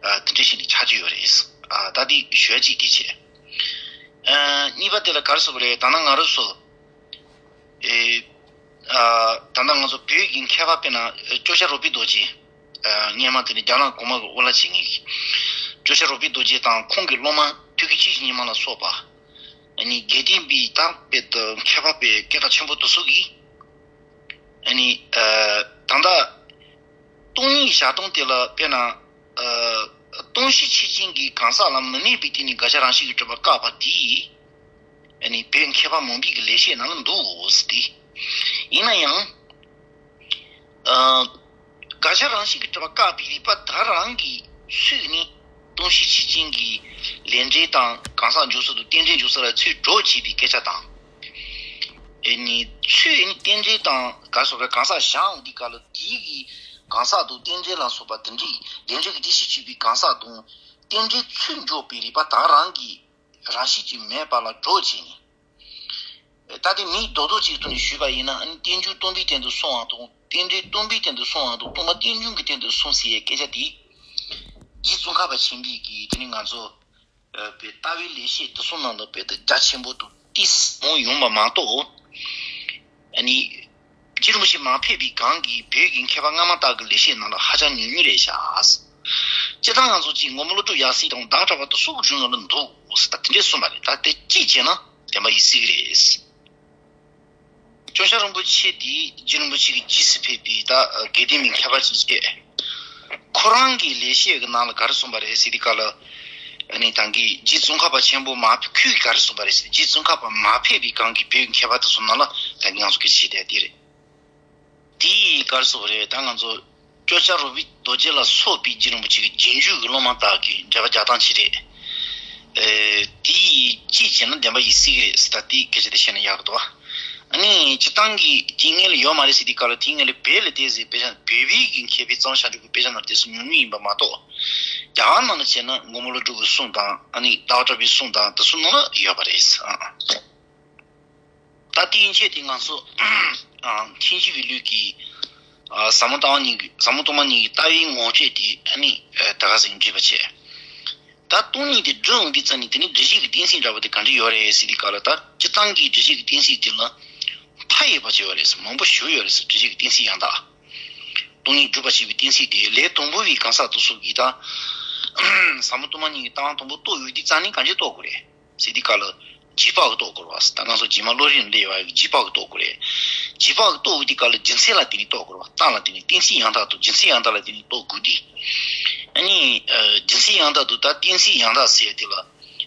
ཨ། དེ་འདྲ་ཞིག་ནས་ཆགས་ཀྱི་ཡོད་རེད། ཨ། ད་དེ་ཞུ་ཡ་གཅིག་དེ་བྱས། ཨ། གཉིས་པ་དེ་ལ་ག་རེ་ཟེར་དགོས་རེད། ད་ནང་ང་རང་ཚོ། ཨེ། ཨ། ད་ལྟ་ང་ཚོ་བོད་ཀྱི་མཁས་པ་དཔེར་ན་ཨ། ཇོ་ཤཱཀ་རོ་པཎ་རྡོ་རྗེ། ཨ། སྔོན་མ་དེ་ནི་རྒྱ་ནག་གོང་མ་གི་དབུ་བླ་བྱེད་མཁན་གྱི་ཇོ་ཤཱཀ་རོ་པཎ་རྡོ་རྗེ་དང་ཁོང་གི་སློབ་མ་ཐོན་ཁུངས་ཆེ་ཤོས་ཉི་མ་ལ་སོགས་པ། ཨ་ནི་དགེ་ལྡན་པའི་ད་དཔེ་དེ་མཁས་པ་དཔེ་སྐད་གྲགས་ཆེན་པོ་དེ་ཚོ་གིས། ཨ་ནི་ཨ། ད་ལྟ་སྟོང་ཉིད་བཞག་སྟངས་དེ་ལ་དཔེར་ན། ཨ། སྟོང་གཞི་ཆོས་ཅན་གྱི་གང་ཟག་ལ་མི་གནས་པའི་སྟེང་ནས་དགག་བྱ་རང་བཞིན་གྱིས་གྲུབ་པ་བཀག་པ་དེ། ཨ་ནི་བོད་མཁས་པ་མང་པོའི་གི་ལེགས་བཤད་ནང་ལ་འདུག་ཟེར་ཏེ། ཡིན་ན་ཡང་། ཨ། དགག་བྱ་རང་བཞིན་གྱིས་གྲུབ་པ་བཀག་པའི་རིགས་པ་ད་རང་གིས་ཚུར་ནི་སྟོང་གཞི་ཆོས་ཅན་གྱི་ལས་འབྲས་དང་གང་ཟག་འཇོག་ས་དང་རྟེན་འབྲེལ་འཇོག་ས་ལ་ཚུར་གྲོགས་བྱེད་པའི་སྐད་ཆ་དང་། ཨ་ནི་ཚུར་ནི་རྟེན་འབྲེལ་དང་ག་སོགས་པའི་གང་ཟག་བཞག་འོང་དུས་སྐབས་ལ་དེའི་གི་གང་ཟག་དང་རྟེན་འབྲེལ་ལ་སོགས་པ་དེ་འདྲའི་ལས་འབྲས་ཀྱི་རྟེན་གཞི་བྱེད་པའི་གང་ཟག་དང་རྟེན་འབྲེལ་ཚུར་འཇོག་པའི་རིགས་པ་ད་རང་གིས་རང་བཞིན་གྱིས་མེད་པ་ལ་གྲོགས་བྱས་ནས། ད་ལྟའི་མིང་རྡོག་རྡོག་གཅིག་ཐོག་ནས་ཞུས་པ་ཡིན་ན་རྟེན་འབྱུང་སྟོང་པའི་སྟེང་དུ་སོང་བ་དང་རྟེན་འབྲེལ་སྟོང་པའི་སྟེང་དུ་སོང་བ་དང་སྟོང་པ་རྟེན་འབྱུང་གི་སྟེང་དུ་སོང་ཟེར་ཡའི་སྐད་ཆ་དེ། རྗེ་ཙོང་ཁ་པ་ཆེན་པོའི་གི་དེ་ནི་ང་ཚོ་པའི་ལྟ་བའི་ལེགས་བཤད་དེ་ཚོ་ནང་དུ་དཔེ་དེ་རྒྱ་ཆེན་པོ་དང་ཏིས་མང་ཡོང་བ་མ་གཏོགས། ཨ་ནི། རྗེ་རིན་པོ་ཆེ་མ་ཕེབས་པའི་སྒང་གི་བོད་ཀྱི་མཁས་པ་སྔ་མ་དག་གི་ལེགས་བཤད་ནང་ལ་ཧ་ཅང་ཉུང་ཉུང་རེད་ཤག་སྤྱིར་བཏང་ང་ཚོ་གཅིག་མགོན་པོ་ཀླུ་སྒྲུབ་ཡབ་སྲས་དང་བདག་གྲགས་པ་དེ་སོགས་ཀྱི་རིང་ལ་འདུག་ཟེར་ད་དེ་འདྲས་གསུངས་པ་རེད། ད་དེ་གཅིག་བྱས་ན་བདེན་པ་ཡིན་སྲིད་ཀྱི་རེད། ཇོ་ཤཱཀ་རིན་པོ་ཆེ་དེ་རྗེ་རིན་པོ་ཆེ་གི་རྗེས་སུ་ཕེབས་པའི་ད་དགེ་ལྡན་པའི་མཁས་པ་ཅིག་བྱས། ཁོ་རང་གི་ལེགས་བཤད་ཀྱི་ནང་ལ་ག་རེ་གསུངས་པ་རེད་ཟེར་དུས་སྐབས་ལ། ཨ་ནི་ད་གིན་རྗེ་ཙོང་ཁ་པ་ཆེན་པོ་མ་ཕེབས་ཁོས་ག་རེ་གསུངས་པ་རེད་ཟེར་རྗེ་ཙོང་ཁ་པ་མ་ཕེབས་པའི་སྒང་གི་བོད་ཀྱི་མཁས་པ་དེ་ཚོ་ནང་ལ་ད་གིན་ང་ཚོ་སྐད་ཆ་བཤད་བསྡད་དེ་རེད། དེ་ཡིས་ག་རེ་ཟེར་དགོས་རེད། ད་ང་ཚོ་ཇོ་ཤཱཀ་རོ་པཎ་རྡོ་རྗེ་ལ་སོགས་པའི་རྗེ་རིན་པོ་ཆེ་གི་རྗེས་འཇུག་གི་སློབ་མ་དག་གིས་འགྲེལ་པ་རྒྱག་སྟངས་ཅི་རེད། ཨེ། དེ་ཡིས་གཅིག་བྱས་ན་བདེན་པ་ཡིན་སྲིད་ཀྱི་རེད་ཟེར་ད་དེའི་སྐད་ཆ་དེ་བཤད་ན་ཡག་གི་འདུག་ཨ་ནི་སྤྱིར་བཏང་གི་དེའི་སྔོན་ལ་ཡོད་མ་རེད་ཟེར་དུས་སྐབས་ལ་དེའི་སྔོན་ལ་བོད་ལ་བལྟས་ཟེར་དཔེ་ཆ་བོད་པའི་གི་མཁས་པའི་གཙང་བཤད་འཇུག་གི་དཔེ་ཆ་ནང་བལྟས་ཟེར་ཉུང་ཉུང་ཡིན་པ་མ་གཏོགས། རྒྱ་གར་ནང་ལ་བྱས་ན་མགོན་པོ་ཀླུ་སྒྲུབ་ཀྱི་གསུང་དང་ཨ་ནི་ཟླ་བ་གྲགས་པའི་གསུང་དང་དེ་ཚོ་ནང་ལ་ཡོད་པ་རེད། ཨ། ད་དེ་ཡན་ཆད་དེ་ང་ཚོ་ཨ་ཐེག་མཆོག་གི་ལུགས་ཀྱི་ཨ་ཟབ་མོ་ལྟ་བ་གཉིས་ཀྱི་ཟབ་མོ་སྟོང་པ་ཉིད་ཀྱི་ལྟ་བའི་ངོ་སྤྲོད་དེ་ཨ་ནི་ཨ་ད་ག་ཟེ་འགྲེལ་པ་བྱས། ད་སྟོང་ཉིད་དེ་སྒྲུབ་འོང་དུས་ཙམ་ནས་དེ་ནི་སྒྲུབ་བྱེད་ཀྱི་གཏན་ཚིགས་འདྲ་པོ་དེ་ག་འདྲ་ཡོད་རེད་ཟེར་དུས་སྐབས་ལ། ད་སྤྱིར་བཏང་གི་སྒྲུབ་བྱེད་ཀྱི་གཏན་ཚིགས་དེ་ལ་མཐའ་ཡས་པ་ཅིག་ཡོད་རེད་ཟེར། མང་པོ་ཞིག་ཡོད་རེད་ཟེར། སྒྲུབ་བྱེད་ཀྱི་གཏན་ཚིགས་ཡང་དག་སྟོང་ཉིད་སྒྲུབ་པར་བྱེད་པའི་གཏན་ཚིགས་དེ་ལས་དང་པོ་བའི་གང་ཟག་དེ་ཚོ་གིས་ད་ཟབ་མོ་སྟོང་པ་ཉིད་ཀྱི་ལྟ་བ་དང་པོ་རྟོགས་ཡོང་དུས་ཙམ་ནས་ག་འདྲ་རྟོགས་དགོས་རེད་ཟེར་དུས་སྐབས་ལ། རྗེས་དཔག་གིས་རྟོགས་དགོས་རེད་པ། ད་ང་ཚོ་རྗེས་མ་བློ་རིག་ལ་འདྲེས་པའི་རྗེས་དཔག་གིས་རྟོགས་དགོས་རེད། རྗེས་དཔག་གིས་རྟོགས་ཡོང་དུས་སྐབས་ལ་རྒྱུ་མཚན་ལ་བརྟེན་ནས་རྟོགས་དགོས་རེད་པ། རྟགས་ལ་བརྟེན་ནས། གཏན་ཚིགས་ཡང་དག་དང་རྒྱུ་མཚན་ཡང་དག་ལ་བརྟེན་ནས་རྟོགས་དགོས་དུས། ཨ་ནི་ཨ་རྒྱུ་མཚན་ཡང་དག་དང་ད་གཏན་ཚིགས་ཡང་དག་ཟེར་ཡ་དེ་ལ།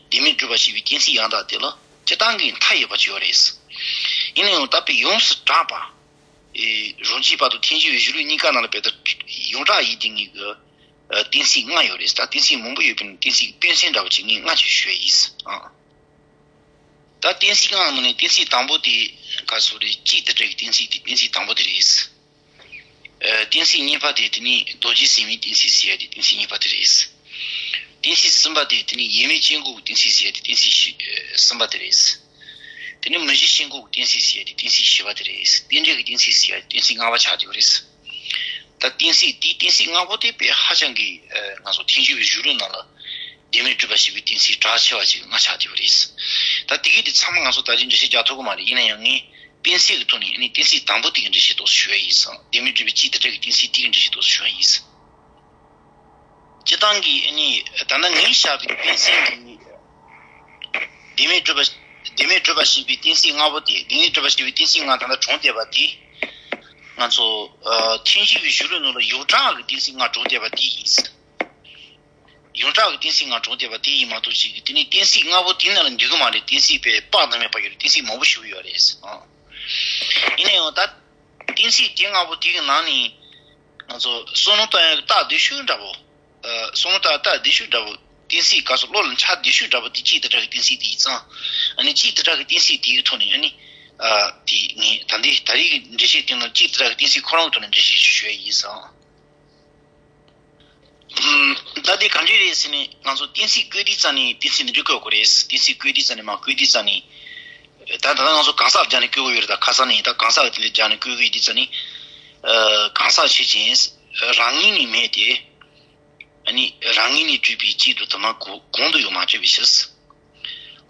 བདེན་མེད་སྒྲུབ་པར་བྱེད་པའི་གཏན་ཚིགས་ཡང་དག་དེ་ལ་སྤྱིར་བཏང་གི་མཐའ་ཡས་པ་ཅིག་ཡོད་རེད། ཡིན་ན་ཡང་ད་དཔེ་ཡོངས་སུ་གྲགས་པ། ཨེ་རང་རྒྱུད་བར་དུ་ཐལ་འགྱུར་བའི་གཞི་ལུགས་གཉིས་ཀ་ནང་ལ་དཔེ་ད་ཡོངས་གྲགས་ཡིན་དེ་ངེས་ཀྱི་ཨ་གཏན་ཚིགས་ལྔ་ཡོད་རེད། ད་གཏན་ཚིགས་མང་པོ་ཡོད་པའི་ནང་གཏན་ཚིགས་དཔེ་མཚོན་འདྲ་བོ་ཅིག་ངས་ལྔ་ཅིག་ཞུ་ཡ་ཡིན། ཨ། ད་གཏན་ཚིགས་ལྔ་ནང་ནས་གཏན་ཚིགས་དང་པོ་དེ་ག་ཟེ་རེད། གཅིག་དེ་འདྲ་གི་གཏན་ཚིགས་དེ་གཏན་ཚིགས་དང་པོ་དེ་རེད། ཨ་གཏན་ཚིགས་གཉིས་པ་དེ་དེ་ནི་རྡོ་རྗེ་ཟེར་མིའི་གཏན་ཚིགས་ཟེར་ཡ་དེ་གཏན་ཚིགས་གཉིས་པ་དེ་རེད། གཏན་ཚིགས་གསུམ་པ་དེ་དེ་ནི་ཡེངས་མེད་སྐྱེ་འགོག་གི་གཏན་ཚིགས་ཟེར་ཡ་དེ་གཏན་ཚིགས་བཞི་ཨ་གསུམ་པ་དེ་རེད། དེ་ནི་མུ་བཞི་སྐྱེ་འགོག་གི་གཏན་ཚིགས་ཟེར་ཡ་དེ་གཏན་ཚིགས་བཞི་པ་དེ་རེད། རྟེན་འབྲེལ་གྱི་གཏན་ཚིགས་ཟེར་ཡ་དེ་གཏན་ཚིགས་ལྔ་པ་ཆགས་བསྡད་ཡོད་རེད། ད་གཏན་ཚིགས་དེ་གཏན་ཚིགས་ལྔ་པོ་དེ་དཔེ་ཧ་ཅང་གི་ཨ་ང་ཚོ་ཐལ་འགྱུར་བའི་གཞུང་ལུགས་ནང་ལ་བདེན་མེད་སྒྲུབ་པར་བྱེད་པའི་གཏན་ཚིགས་གྲགས་ཆེ་བ་ཅིག་ལྔ་ཆགས་བསྡད་ཡོད་རེད། ད་དེ་གའི་དེ་ཚང་མ་ང་ཚོ་ད་རེས་འགྲེལ་བཤད་རྒྱག་ཐུབ་ཀྱི་མ་རེད། ཡིན་ན་ཡང་ངས་དཔེ་མཚོན་གྱི་ཐོག་ནས་ཨ་ནི་གཏན་ཚིགས་དང་པོ་དེ་གི་འགྲེལ་བཤད་ཏོག་ཙམ་ཞུ་ཡ་ཡིན་ཙང་། བདེན་མེད་སྒྲུབ་པའི་གཅིག་དེ་འདྲ་གི་གཏན་ཚིགས་དེ་གི་འགྲེལ་བཤད་ཏོག་ཙམ་ཞུ་ཡ་ཡིན་ཙང་། སྤྱིར་བཏང་གི་ཨ་ནི་ད་ལྟ་ངས་བཞག་པའི་དཔེ་མཚོན་གྱི་བདེན་མེད་སྒྲུབ་པ། བདེན་མེད་སྒྲུབ་པར་བྱེད་པའི་གཏན་ཚིགས་ལྔ་པོ་དེ། བདེན་མེད་སྒྲུབ་པར་བྱེད་པའི་གཏན་ཚིགས་ལྔ་ད་ལྟ་དྲངས་བསྡད་པ་དེ། ང་ཚོ་ཨ་ཐལ་འགྱུར་བའི་གཞུང་ལུགས་ནང་ལ་ཡོངས་གྲགས་ཀྱི་གཏན་ཚིགས་ལྔ་དྲངས་བསྡད་པ་དེ་ཡིན། ཡོངས་གྲགས་ཀྱི་གཏན་ཚིགས་ལྔ་དྲངས་བསྡད་པ་དེ་ཡིན་མ་གཏོགས་ཅིག་གི་དེ་ནི་གཏན་ཚིགས་ལྔ་པོ་དེ་ནང་ལ་འདུས་ཀྱི་མ་རེད། གཏན་ཚིགས་དཔེ་དཔག་ཏུ་མེད་པ་ཡོད་རེད། གཏན་ཚིགས་མང་པོ་ཞིག་ཡོད་རེད། ཨང་། ཡིན་ན་ཡང་ད་གཏན་ཚིགས་དེ་ལྔ་པོ་དེ་གི་ནང་ནས་ང་ཚོ་བསམ་བློ་གཏོང་ཡག་གི་རྟགས་བདེ་ཤོས་འདྲ་པོ། ཨ་བསམ་བློ་གཏོང་ཡག་རྟགས་བདེ་ཤོས་འདྲ་པོ། གཏན་ཚིགས་ག་ཚོད་བློ་ལ་འཆར་བདེ་ཤོས་འདྲ་པོ་དེ་གཅིག་དེ་འདྲ་གི་གཏན་ཚིགས་དེ་ཡིན་ཙང་། ཨ་ནི་གཅིག་དེ་འདྲ་གི་གཏན་ཚིགས་དེ་གི་ཐོག་ནས་ཨ་ནི་ཨ་དེ་ངས་ད་ལྟའི་ད་རེས་ཀྱི་འགྲེལ་བཤད་དེ་ནང་གཅིག་དེ་འདྲ་གི་གཏན་ཚིགས་ཁོ་རང་གི་ཐོག་ནས་འགྲེལ་བཤད་ཞུ་ཡ་ཡིན་ཙང་། ད་དེ་ག་འདྲ་རེད་ཟེར་ནས་ང་ཚོ་གཏན་ཚིགས་བཀོད་དུས་ཙམ་ནས་གཏན་ཚིགས་འདི་འདྲ་བཀོད་དགོས་རེད། གཏན་ཚིགས་བཀོད་དུས་ཙམ་ནས་མར་བཀོད་དུས་ཙམ་ནས། ད་ད་ལྟ་ང་ཚོ་གང་ཟག་སྦྱར་ནས་བཀོད་ཀྱི་ཡོད་རེད། ད་ཁ་སང་ནས་ད་གང་ཟག་དེ་ལ་སྦྱར་ནས་བཀོད་ཀྱི་ཡོད་དུས་ཙམ་ནས། ཨ་གང་ཟག་ཆོས་ཅན། རང་ངོས་ནས་མེད་དེ། ཨ་ནི་རང་ངོས་ནས་གྲུབ་པའི་གཅིག་ཏུ་དུ་མ་གོ་གོང་དུ་ཡོད་མ་གྲུབ་པའི་ཕྱིར།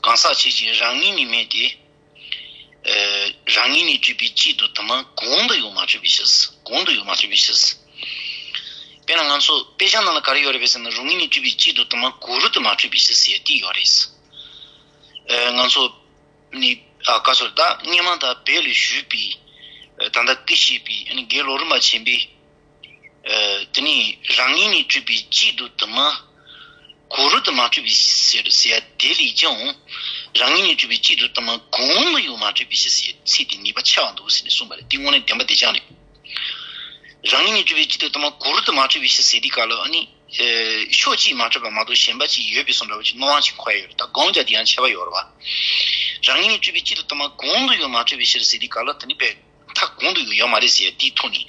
གང་ཟག་ཆོས་ཅན་རང་ངོས་ནས་མེད་དེ། ཨ་རང་ངོས་ནས་གྲུབ་པའི་གཅིག་ཏུ་དུ་མ་གོང་དུ་ཡོད་མ་གྲུབ་པའི་ཕྱིར། གོང་དུ་ཡོད་མ་གྲུབ་པའི་ཕྱིར། དཔེར་ན་ང་ཚོ་དཔེ་ཆ་ནང་ལ་ག་རེ་ཡོད་རེད་པས་ཟེར་ན། རང་ངོས་ནས་གྲུབ་པའི་གཅིག་ཏུ་དུ་མ་གོང་རུ་དུ་མ་གྲུབ་པའི་ཕྱིར་ཟེར་དེ་ཡོད་རེད། ཨ་ང་ཚོ་ནི་ཨ་བཀའ་ཟུར་ད་སྔོན་མ་དང་བོད་ལ་བཞུགས་པའི་ཨ་ད་ལྟ་སྐུ་གཤེགས་པའི་ཨ་ནི་དགེ་སློབ་རིན་པོ་ཆེན་པོས། ཨ་དེ་ནས་རང་ངོས་ནས་གྲུབ་པའི་གཅིག་ཏུ་དུ་མ་གོང་རུ་དུ་མ་གྲུབ་པའི་ཕྱིར་ཟེར་ཡ་དེ་ལས་ཀྱང་། རང་ངོས་ནས་གྲུབ་པའི་གཅིག་ཏུ་དུ་མ་གོང་དུ་ཡང་མ་གྲུབ་པའི་ཕྱིར་ཟེར་ཡ་ཚིག་དེ་ནུས་པ་ཆེ་བ་འདུག་ཟེར་ནས་གསུངས་པ་རེད། དེ་དངོས་གནས་བདེན་པ་བདེ་རྐྱང་རེད། རང་ངོས་ནས་གྲུབ་པའི་གཅིག་ཏུ་དུ་མ་གོང་རུ་དུ་མ་གྲུབ་པའི་ཕྱིར་ཟེར་དུས་སྐབས་ལ་ཨ་ནི། ཨ་ཕྱོགས་གཅིག་མ་གྲུབ་པ་མ་གཏོགས་གཞན་པ་གཅིག་ཡོད་པའི་བཟོ་འདྲ་བོ་ཅིག་སྣང་བ་ཅིག་འཁོར་ཡ་ཡོད་རེད། ད་དགོངས་འཆར་དེ་ཡང་ཁྱད་པར་ཡོད་རེད་བ། རང་ངོས་ནས་གྲུབ་པའི་གཅིག་ཏུ་དུ་མ་གོང་དུ་ཡང་མ་གྲུབ་པའི་ཕྱིར་ཟེར་དུས་སྐབས་ལ་དེ་ནི་དཔེ་མཐའ་གོང་དུ་ཡང་ཡོད་མ་རེད་ཟེར་ཡ་དེའི་ཐོག་ནས་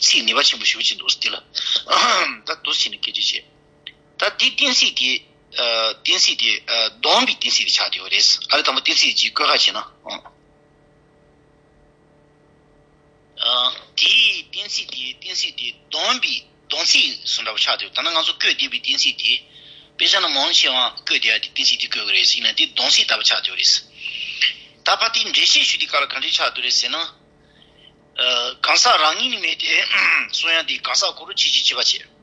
ཚིག་ནུས་པ་ཆེན་པོ་ཞེ་པོ་ཅིག་འདུག་ཟེར། དེ་ལ་ད་འདུག་སེ་བྱས་ནས་སྐད་ཆ་བཤད། ད་དེའི་གཏན་ཚིགས་དེ། ཨ་གཏན་ཚིགས་དེ་ཨ་སྡོམ་པའི་གཏན་ཚིགས་དེ་ཆགས་བསྡད་ཡོད་རེད། ཨ་རེ་དང་པོ་གཏན་ཚིགས་ཀྱི་བཀོད་ཁ་བྱས་ན། ཨ་དེའི་གཏན་ཚིགས་དེ་གཏན་ཚིགས་དེ་སྡོམ་པའི་སྡོམ་ཚིག་བཟོ་འདྲ་བོ་ཆགས་བསྡད་ཡོད། ད་ནི་ང་ཚོ་བཀོད་བསྡད་པའི་གཏན་ཚིགས་དེ། དཔེ་ཆ་ནང་མང་ཆེ་བ་བཀོད་བསྡད་ཡ་དེ་གཏན་ཚིགས་དེ་བཀོད་ཀྱི་རེད། ཡིན་ན་དེ་སྡོམ་ཚིག་ལྟ་བུ་ཆགས་བསྡད་ཡོད་རེད། ད་ཕར་དེའི་འགྲེལ་བཤད་ཞུ་དུས་སྐབས་ལ་ག་འདྲས་ཆགས་བསྡད་ཡོད་རེད་ཟེར་ན། ཨ་གང་ཟག་རང་ངོས་ནས་མེད་དེ་གསུང་ཡ་དེ་གང་ཟག་གོ་རུ་ཆེ་ཆེ་བྱེད་པ་བྱེད།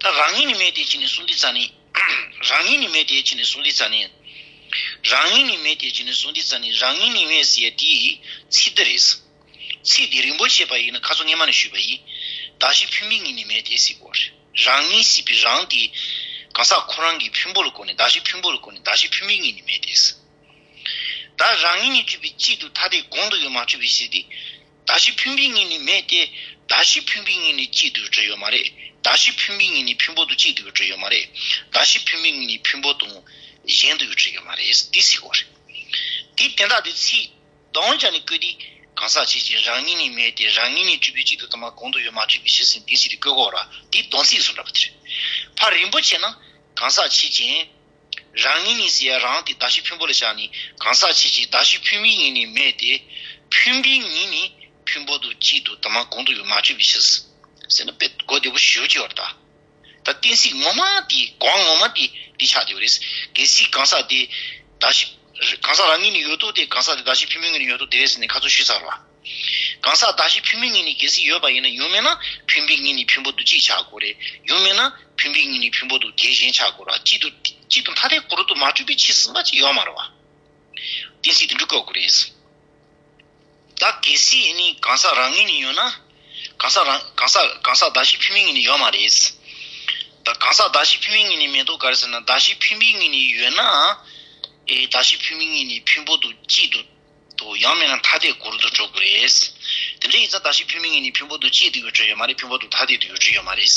ད་རང་ངོས་ནས་མེད་དེ་བྱས་ནས་གསུང་དུས་ཙ་ནས། རང་ངོས་ནས་མེད་དེ་བྱས་ནས་གསུང་དུས་ཙ་ནས། རང་ངོས་ནས་མེད་དེ་བྱས་ནས་གསུང་དུས་ཙ་ནས། རང་ངོས་ནས་མེད་ཟེར་ཡ་དེ་ཚིག་འདི་རེད། ཚིག་འདི་རིང་པོ་བཤད་པ་ཡིན་ན་ཁ་སང་སྔོན་མ་ནས་ཞུས་པ་ཡིན། གདགས་གཞི་ཕུང་པོའི་ངོས་ནས་མེད་དེ་ཟེར་གོ་རེད། རང་ངོས་ཟེར་བའི་རང་དེ་གང་ཟག་ཁོ་རང་གི་ཕུང་པོ་ལ་གོ་ནས། གདགས་གཞི་ཕུང་པོ་ལ་གོ་ནས། གདགས་གཞི་ཕུང་པོའི་ངོས་ནས་མེད་དེ་ཟེར། ད་རང་ངོས་ནས་གྲུབ་པའི་གཅིག་ཏུ་ཐ་དད་གོང་དུ་ཡང་མ་གྲུབ་པའི་ཕྱིར་ཏེ། གདགས་གཞི་ཕུང་པོའི་ངོས་ནས་མེད་དེ། གདགས་གཞི་ཕུང་པོའི་ངོས་ནས་གཅིག་ཏུ་གྲུབ་ཡོད་མ་རེད། གདགས་གཞི་ཕུང་པོའི་ངོས་ནས་ཕུང་པོ་དང་གཅིག་ཏུ་གྲུབ་ཡོད་མ་རེད། གདགས་གཞི་ཕུང་པོའི་ངོས་ནས་ཕུང་པོ་དང་གཞན་དུ་གྲུབ་ཡོད་མ་རེད། དེ་ཟེར་གོ་རེད། དེ་དོན་དག་དེ་ཚིག་སྡོམ་བྱས་ནས་བཀོད་དེ། གང་ཟག་ཆོས་ཅན་རང་ངོས་ནས་མེད་དེ། རང་ངོས་ནས་གྲུབ་པའི་གཅིག་ཏུ་དུ་མ་གོང་དུ་ཡང་མ་གྲུབ་པའི་ཕྱིར་ཟེར་ནས་དེ་ཚིག་དེ་བཀོད་གོ་ར། དེ་སྡོམ་ཚིག་བཟོ་འདྲ་པོ་དེ་རེད། ཕར་རིམ་པ་བྱས་ན་གང་ཟག་ཕྱིན་ཅི། རང་ངེས་གཉིས་ཟེར་ཡ་རང་དེ་གདགས་གཞི་ཕུང་པོ་ལ་བཞག་ནས་གང་ཟག་ཕྱིན་ཅི་གདགས་གཞི་ཕུང་པོའི་ངོས་ནས་མེད་དེ། ཕུང་པོའི་ངོས་ནས་ཕུང་པོ་དང་གཅིག་ཏུ་དང་མ་གང་དུ་ཡང་མ་གྱུར་པའི་ཕྱིར། ཟེར་ན་དཔེ་གོ་བདེ་པོ་ཞེ་པོ་ཅིག་ཡོད་རེད་ད། ད་གཏན་ཚིགས་ངོ་མ་དེ་གོང་ངོ་མ་དེ་དེ་ཆགས་བསྡད་ཡོད་རེད། གལ་སྲིད་གང་ཟག་དེ་གདགས་གཞི་གང་ཟག་རང་ངོས་ནས་ཡོད་དོ་དེ་གང་ཟག་དེ་གདགས་གཞི་ཕུང་པོའི་ངོས་ནས་ཡོད་དོ་དེ་རེད་ཟེར་ནས་ཁ་ཚུར་ཞུས་ཚར་བ། གང་ཟག་གདགས་གཞི་ཕུང་པོའི་ངོས་ནས་གལ་སྲིད་ཡོད་པ་ཡིན་ན་ཡང་མིན་ན་ཕུང་པོའི་ངོས་ནས་ཕུང་པོ་དང་གཅིག་ཆགས་དགོས་རེད། ཡང་མིན་ན་ཕུང་པོའི་ངོས་ནས་ཕུང་པོ་དང་དེ་གཞན་ཆགས་དགོས་ར། གཅིག་ཏུ་གཅིག་ཏུ་ཐ་དད་གོ་རུ་དུ་མ་གྲུབ་པའི་ཕྱིར་ཟེར་བ་ཅིག་ཡོད་མ་རེད་བ། གཏན་ཚིགས་དེ་འདྲ་བཀོད་དགོས་རེད། ད་གལ་སྲིད་ནི་གང་ཟག་རང་ངོས་ནས་ཡོད་ན། གང་ཟག་རང་གང་ཟག་གང་ཟག་གདགས་གཞི་ཕུང་པོའི་ངོས་ནས་ཡོད་མ་རེད། ད་གང་ཟག་གདགས་གཞི་ཕུང་པོའི་ངོས་ནས་མེད་དོ་ག་རེ་ཟེར་ན་གདགས་གཞི་ཕུང་པོའི་ངོས་ནས་ཡོད་ན། ཨེ་གདགས་གཞི་ཕུང་པོའི་ངོས་ནས་ཕུང་པོ་དང་གཅིག་ཏུ་དང་ཡང་མིན་ན་ཐ་དད་གོ་རུ་དུ་འགྲོ་དགོས་རེད། དེ་འདྲ་ཡིན་ཙང་གདགས་གཞི་ཕུང་པོའི་ངོས་ནས་ཕུང་པོ་དང་གཅིག་ཏུ་ཡོད་གྲུབ་ཡོད་མ་རེད། ཕུང་པོ་དང་ཐ་དད་དུ་ཡོད་གྲུབ་ཡོད་མ་རེད།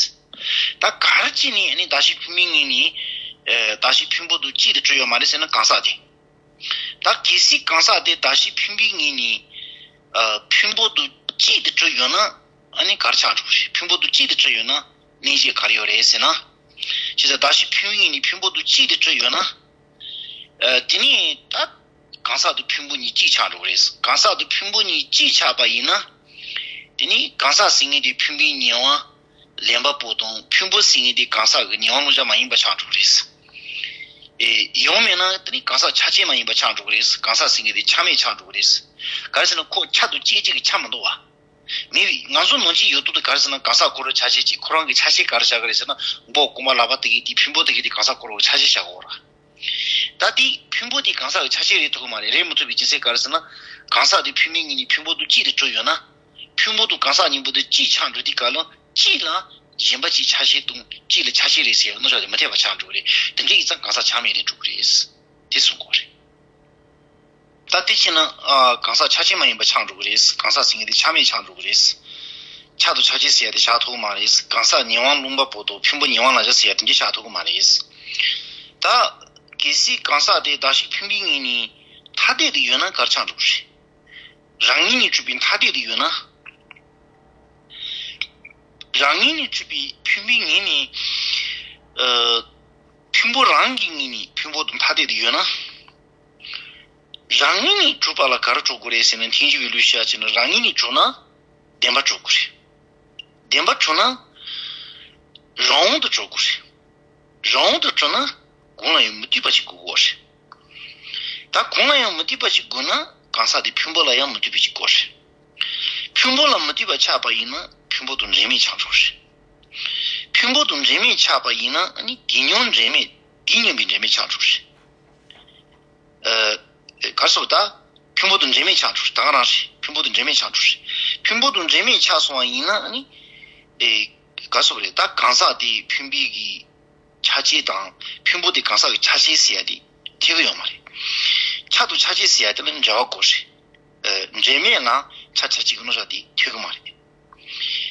ད་ག་རེ་བྱས་ནས་ཨ་ནི་གདགས་གཞི་ཕུང་པོའི་ངོས་ནས་ཨེ་གདགས་གཞི་ཕུང་པོ་དང་གཅིག་ཏུ་གྲུབ་ཡོད་མ་རེད་ཟེར་ན་གང་ཟག་དེ། ད་གལ་སྲིད་གང་ཟག་དེ་གདགས་གཞི་ཕུང་པོའི་ངོས་ནས་ཨ་ཕུང་པོ་དང་གཅིག་ཏུ་གྲུབ་ཡོད་ན་ཨ་ནི་ག་རེ་ཆགས་འགྲོ་གི་རེད། ཕུང་པོ་དང་གཅིག་ཏུ་གྲུབ་ཡོད་ན་གནས་གཞི་ག་རེ་ཡོད་རེད་ཟེར་ན། བྱས་ཙང་གདགས་གཞི་ཕུང་པོའི་ངོས་ནས་ཕུང་པོ་དང་གཅིག་ཏུ་གྲུབ་ཡོད་ན། ཨ་དེ་ནས་ད་གང་ཟག་དང་ཕུང་པོ་གཉིས་གཅིག་ཆགས་འགྲོ་གི་རེད། གང་ཟག་དང་ཕུང་པོ་གཉིས་གཅིག་ཆགས་པ་ཡིན་ན། དེ་ནས་གང་ཟག་ཟེར་མཁན་དེ་ཕུང་པོའི་ངོས་དབང་ལེན་པ་པོ་དང་ཕུང་པོ་ཟེར་མཁན་དེ་གང་ཟག་གི་ངོས་དབང་བླང་བྱ་མ་ཡིན་པ་ཆགས་འགྲོ་གི་རེད། ཨེ་ཡང་མིན་ན་དེ་ནི་གང་ཟག་ཆ་ཅན་མ་ཡིན་པ་ཆགས་འགྲོ་གི་རེད། གང་ཟག་ཟེར་མཁན་དེ་ཆ་མེད་ཆགས་འགྲོ་གི་རེད། ག་རེ་ཟེར་ན་ཁོ་ཆ་དང་ཅན་གཅིག་གི་ཆ་མི་འདུག་བ། མི་ང་ཚོ་ནང་ཆོས་ཡོད་དོ་དེ་ག་རེ་ཟེར་ན་གང་ཟག་ཁོ་རང་ཆ་ཤས་ཅིག་ཁོ་རང་གི་ཆ་ཤས་ག་རེ་བྱ་གི་རེད་ཟེར་ན་མགོ་རྐང་པ་ལག་པ་དེ་གི་དེ་ཕུང་པོ་དེ་གི་དེ་གང་ཟག་ཁོ་རང་གི་ཆ་ཤས་བྱ་གི་ཡོད་ར། ད་དེ་ཕུང་པོ་དེ་གང་ཟག་གི་ཆ་ཤས་རེད་ཐུབ་ཀྱི་མ་རེད། རེད་མི་ཐུབ་པའི་རྒྱུ་མཚན་ག་རེ་ཟེར་ན་གང་ཟག་དེ་ཕུང་པོའི་ངོས་ནས་ཕུང་པོ་དང་གཅིག་ཏུ་གྲུབ་ཡོད་ན། ཕུང་པོ་དང་གང་ཟག་གཉིས་པོ་དེ་གཅིག་ཆགས་འགྲོ་དུས་སྐབས་ལ་གཅིག་ལ་གཞན་པ་གཅིག་ཆ་ཤས་དང་གཅིག་ལ་ཆ་ཤས་རེད་ཟེར་ཡང་རྣོ་ཆ་དེ་མི་འཐད་པ་ཆགས་འགྲོ་གི་རེད། དེ་འདྲ་ཡིན་ཙང་གང་ཟག་ཆ་མེད་རེད་འགྲོ་གི་རེད། དེ་གསུང་དགོས་རེད། ད་དེ་བྱས་ན་ཨ་གང་ཟག་ཆ་ཅན་མ་ཡིན་པ་ཆགས་འགྲོ་གི་རེད། གང་ཟག་ཟེར་མཁན་དེ་ཆ་མེད་ཆགས་འགྲོ་གི་རེད། ཆ་དང་ཆ་ཅན་ཟེར་ཡ་དེ་བཞག་ཐུབ་ཀྱི་མ་རེད། གང་ཟག་ངོས་དབང་ལེན་པ་པོ་དང་ཕུང་པོ་ངོས་དབང་བླང་བྱ་ཟེར་ཡ་དེ་འདྲ་བཞག་ཐུབ་ཀྱི་མ་རེད། ད་གལ་སྲིད་གང་ཟག་དེ་གདགས་གཞི་ཕུང་པོའི་ངོས་ནས་ཐ་དད་དུ་ཡོད་ན་ག་རེ་ཆགས་འགྲོ་གི་རེད། རང་ངོས་ནས་གྲུབ་པའི་ཐ་དད་དུ་ཡོད་ན། རང་ངོས་ནས་གྲུབ་པའི་ཕུང་པོའི་ངོས་ནས་ཨ་ཕུང་པོ་རང་གི་ངོས་ནས་ཕུང་པོ་དང་ཐ་དད་དུ་ཡོད་ན། རང་ངོས་ནས་གྲུབ་པ་ལ་ག་རེ་འགྲོ་དགོས་རེད་ཟེར་ན་ཐལ་འགྱུར་བའི་ལུགས་བཤད་བྱས་ན་རང་ངོས་ནས་གྲུབ་ན་བདེན་པ་འགྲོ་དགོས་རེད། བདེན་པ་གྲུབ་ན་རང་དབང་དུ་འགྲོ་དགོས་རེད། རང་དབང་དུ་གྲུབ་ན་གང་ལ་ཡང་མི་ལྟོས་པ་ཞིག་དགོས་ཀྱི་རེད། ད་གང་ལ་ཡང་མི་ལྟོས་པ་ཞིག་དགོས་ན་གང་ཟག་དེ་ཕུང་པོ་ལ་ཡང་མི་ལྟོས་པ་ཞིག་དགོས་རེད། ཕུང་པོ་ལ་མི་ལྟོས་པ་ཆགས་པ་ཡིན་ན་ཕུང་པོ་དང་འབྲེལ་མེད་ཆགས་འགྲོ་རེད། ཕུང་པོ་དང་འབྲེལ་མེད་ཆགས་པ་ཡིན་ན་ནི་དེ་མཉམ་འབྲེལ་མེད་དེ་མཉམ་པའི་འབྲེལ་མེད་ཆགས་འགྲོ་རེད། ཨ་ག་རེ་ཟེར་བ་ད། ཕུང་པོ་དང་འབྲེལ་མེད་ཆགས་འགྲོ་རེད། ད་ག་རང་རེད། ཕུང་པོ་དང་འབྲེལ་མེད་ཆགས་འགྲོ་རེད། ཕུང་པོ་དང་འབྲེལ་མེད་ཆགས་སོང་བ་ཡིན་ན་ནི། ཨེ་ག་རེ་ཟེར་བ་རེད། ད་གང་ཟག་དེ་ཕུང་པོའི་གི་ཆ་ཅན་དང་ཕུང་པོ་དེ་གང་ཟག་གི་ཆ་ཅན་ཟེར་ཡ་དེ་འཐད་ཀྱི་ཡོད་མ་རེད། ཆ་དང་ཆ་ཅན་ཟེར་ཡ་དེ་ལ་འབྲེལ་བ་དགོས་རེད། ཨ་འབྲེལ་མེད་ལ་ཆ་ཆ་གཅིག་གི་རྣོ་ཆ་དེ་འཐད་ཀྱི་མ་རེད།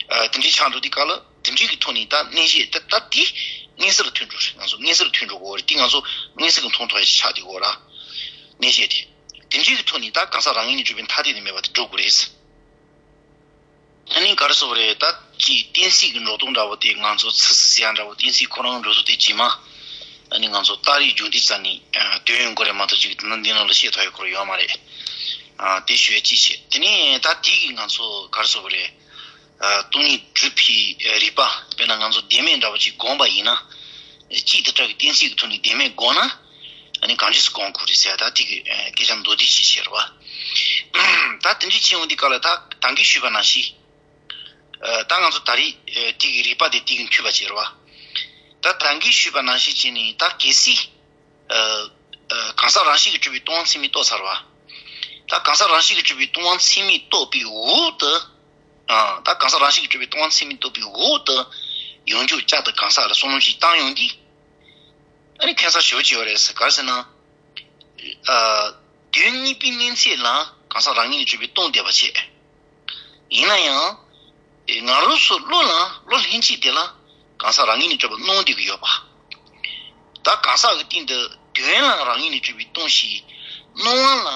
ཨ་དེ་འདྲའི་ཆགས་འགྲོ་དུས་སྐབས་ལ་དེ་འདྲའི་གི་ཐོག་ནས་ད་གནས་བཤད་ད་ད་དེ་མངོན་གསལ་ལ་ཐོན་འགྲོ་རེད། ང་ཚོ་མངོན་གསལ་ལ་ཐོན་འགྲོ་དགོས་རེད། དེ་ང་ཚོ་མངོན་གསལ་གི་མཐོང་ཐོག་ཡ་ཆགས་བསྡད་ཡོད་ར། གནས་བཤད་དེ། དེ་འདྲའི་གི་ཐོག་ནས་ད་གང་ཟག་རང་ངོས་ནས་གྲུབ་པའི་ཐ་དད་དེ་མེད་པ་དེ་འགྲོ་དགོས་རེད། ཨ་ནི་ག་རེ་ཟེར་བ་རེད། ད་ཅིག་གཏན་ཚིགས་ཀྱི་འགྲོ་སྟངས་འདྲ་བོ་དེ་ང་ཚོ་ཚིག་ཟེར་ཡ་འདྲ་བོ་གཏན་ཚིགས་ཁོ་རང་འགྲོ་སྟངས་དེ་རྗེས་མ། ཨ་ནི་ང་ཚོ་རྟགས་རིགས་རྒྱུགས་འདི་རྩ་ནས་དོན་ཡོང་གི་རེད་མ་གཏོགས་ཅིག་དེ་ནང་འདི་ནང་ལ་བཤད་ཐུབ་ཡ་ཁོ་རང་ཡོད་མ་རེད། ཨ་དེ་ཞུ་ཡ་གཅིག་བྱས། དེ་ནས་ད་དེ་གི་ང་ཚོ་ག་རེ་ཟེར་བ་རེད། ཨ་སྟོང་ཉིད་སྒྲུབ་པའི་རིགས་པ་དཔེར་ན་ང་ཚོ་བདེན་མེད་འདྲ་བོ་ཅིག་དགོངས་པ་ཡིན་ན། གཅིག་དེ་ལྟར་གྱི་གཏན་ཚིགས་ཀྱི་ཐོག་ནས་བདེན་མེད་དགོངས་ན། ཨ་ནི་གང་འདྲས་སུ་དགོངས་དགོས་རེད་ཟེར་ཡ་ད་དེ་གི་སྐད་ཆ་མདོར་བསྡུས་ཤིག་བྱས་རེད་བ། ད་དེ་འདྲས་བྱས་འོང་དུས་སྐབས་ལ་ད་ད་གིན་ཞུས་པ་ནང་བཞིན། ཨ་ད་ང་ཚོ་ད་རེས་ཨ་དེ་གི་རིགས་པ་དེ་དེ་གི་མཐུད་པ་བྱས་རེད་བ། ད་ད་གིན་ཞུས་པ་ནང་བཞིན་བྱས་ནས་ད་གལ་སྲིད། ཨ་ཨ་གང་ཟག་རང་བཞིན་གྱིས་གྲུབ་པའི་སྟོང་པ་ཚད་མས་རྟོགས་ཚར་བ། ད་གང་ཟག་རང་བཞིན་གྱིས་གྲུབ་པའི་སྟོང་པ་ཚད་མས་རྟོགས་པའི་འོག་ཏུ། ཨ་ད་གང་ཟག་རང་བཞིན་གྱིས་གྲུབ་པའི་སྟོང་པ་ཚད་མས་རྟོགས་པའི་འོག་ཏུ། ཡོངས་གྱུར་བཅད་དེ་གང་ཟག་ལ་བསམ་བློ་ཞིག་བཏང་ཡོང་དུས། ཨ་ནི་ཁྱད་མཚར་ཞེ་པོ་ཅིག་ཡོད་རེད་ཟེར། ག་རེ་ཟེར་ན། ཨ་དོན་གཉིས་པའི་གནས་ཚད་ལ་གང་ཟག་རང་ངོས་ནས་གྲུབ་པའི་སྟོང་བསྡད་པ་བྱས། ཡིན་ན་ཡང་། ང་རང་ཚོ་བློ་ལ་བློ་ལྷན་སྐྱེས་དེ་ལ་གང་ཟག་རང་ངོས་ནས་གྲུབ་པ་སྣང་བསྡད་ཀྱི་ཡོད་པ། ད་གང་ཟག་གི་སྟེང་དུ་དོན་ལ་རང་ངོས་ནས་གྲུབ་པའི་སྟོང་ཞིག་སྣང་བ་ལ་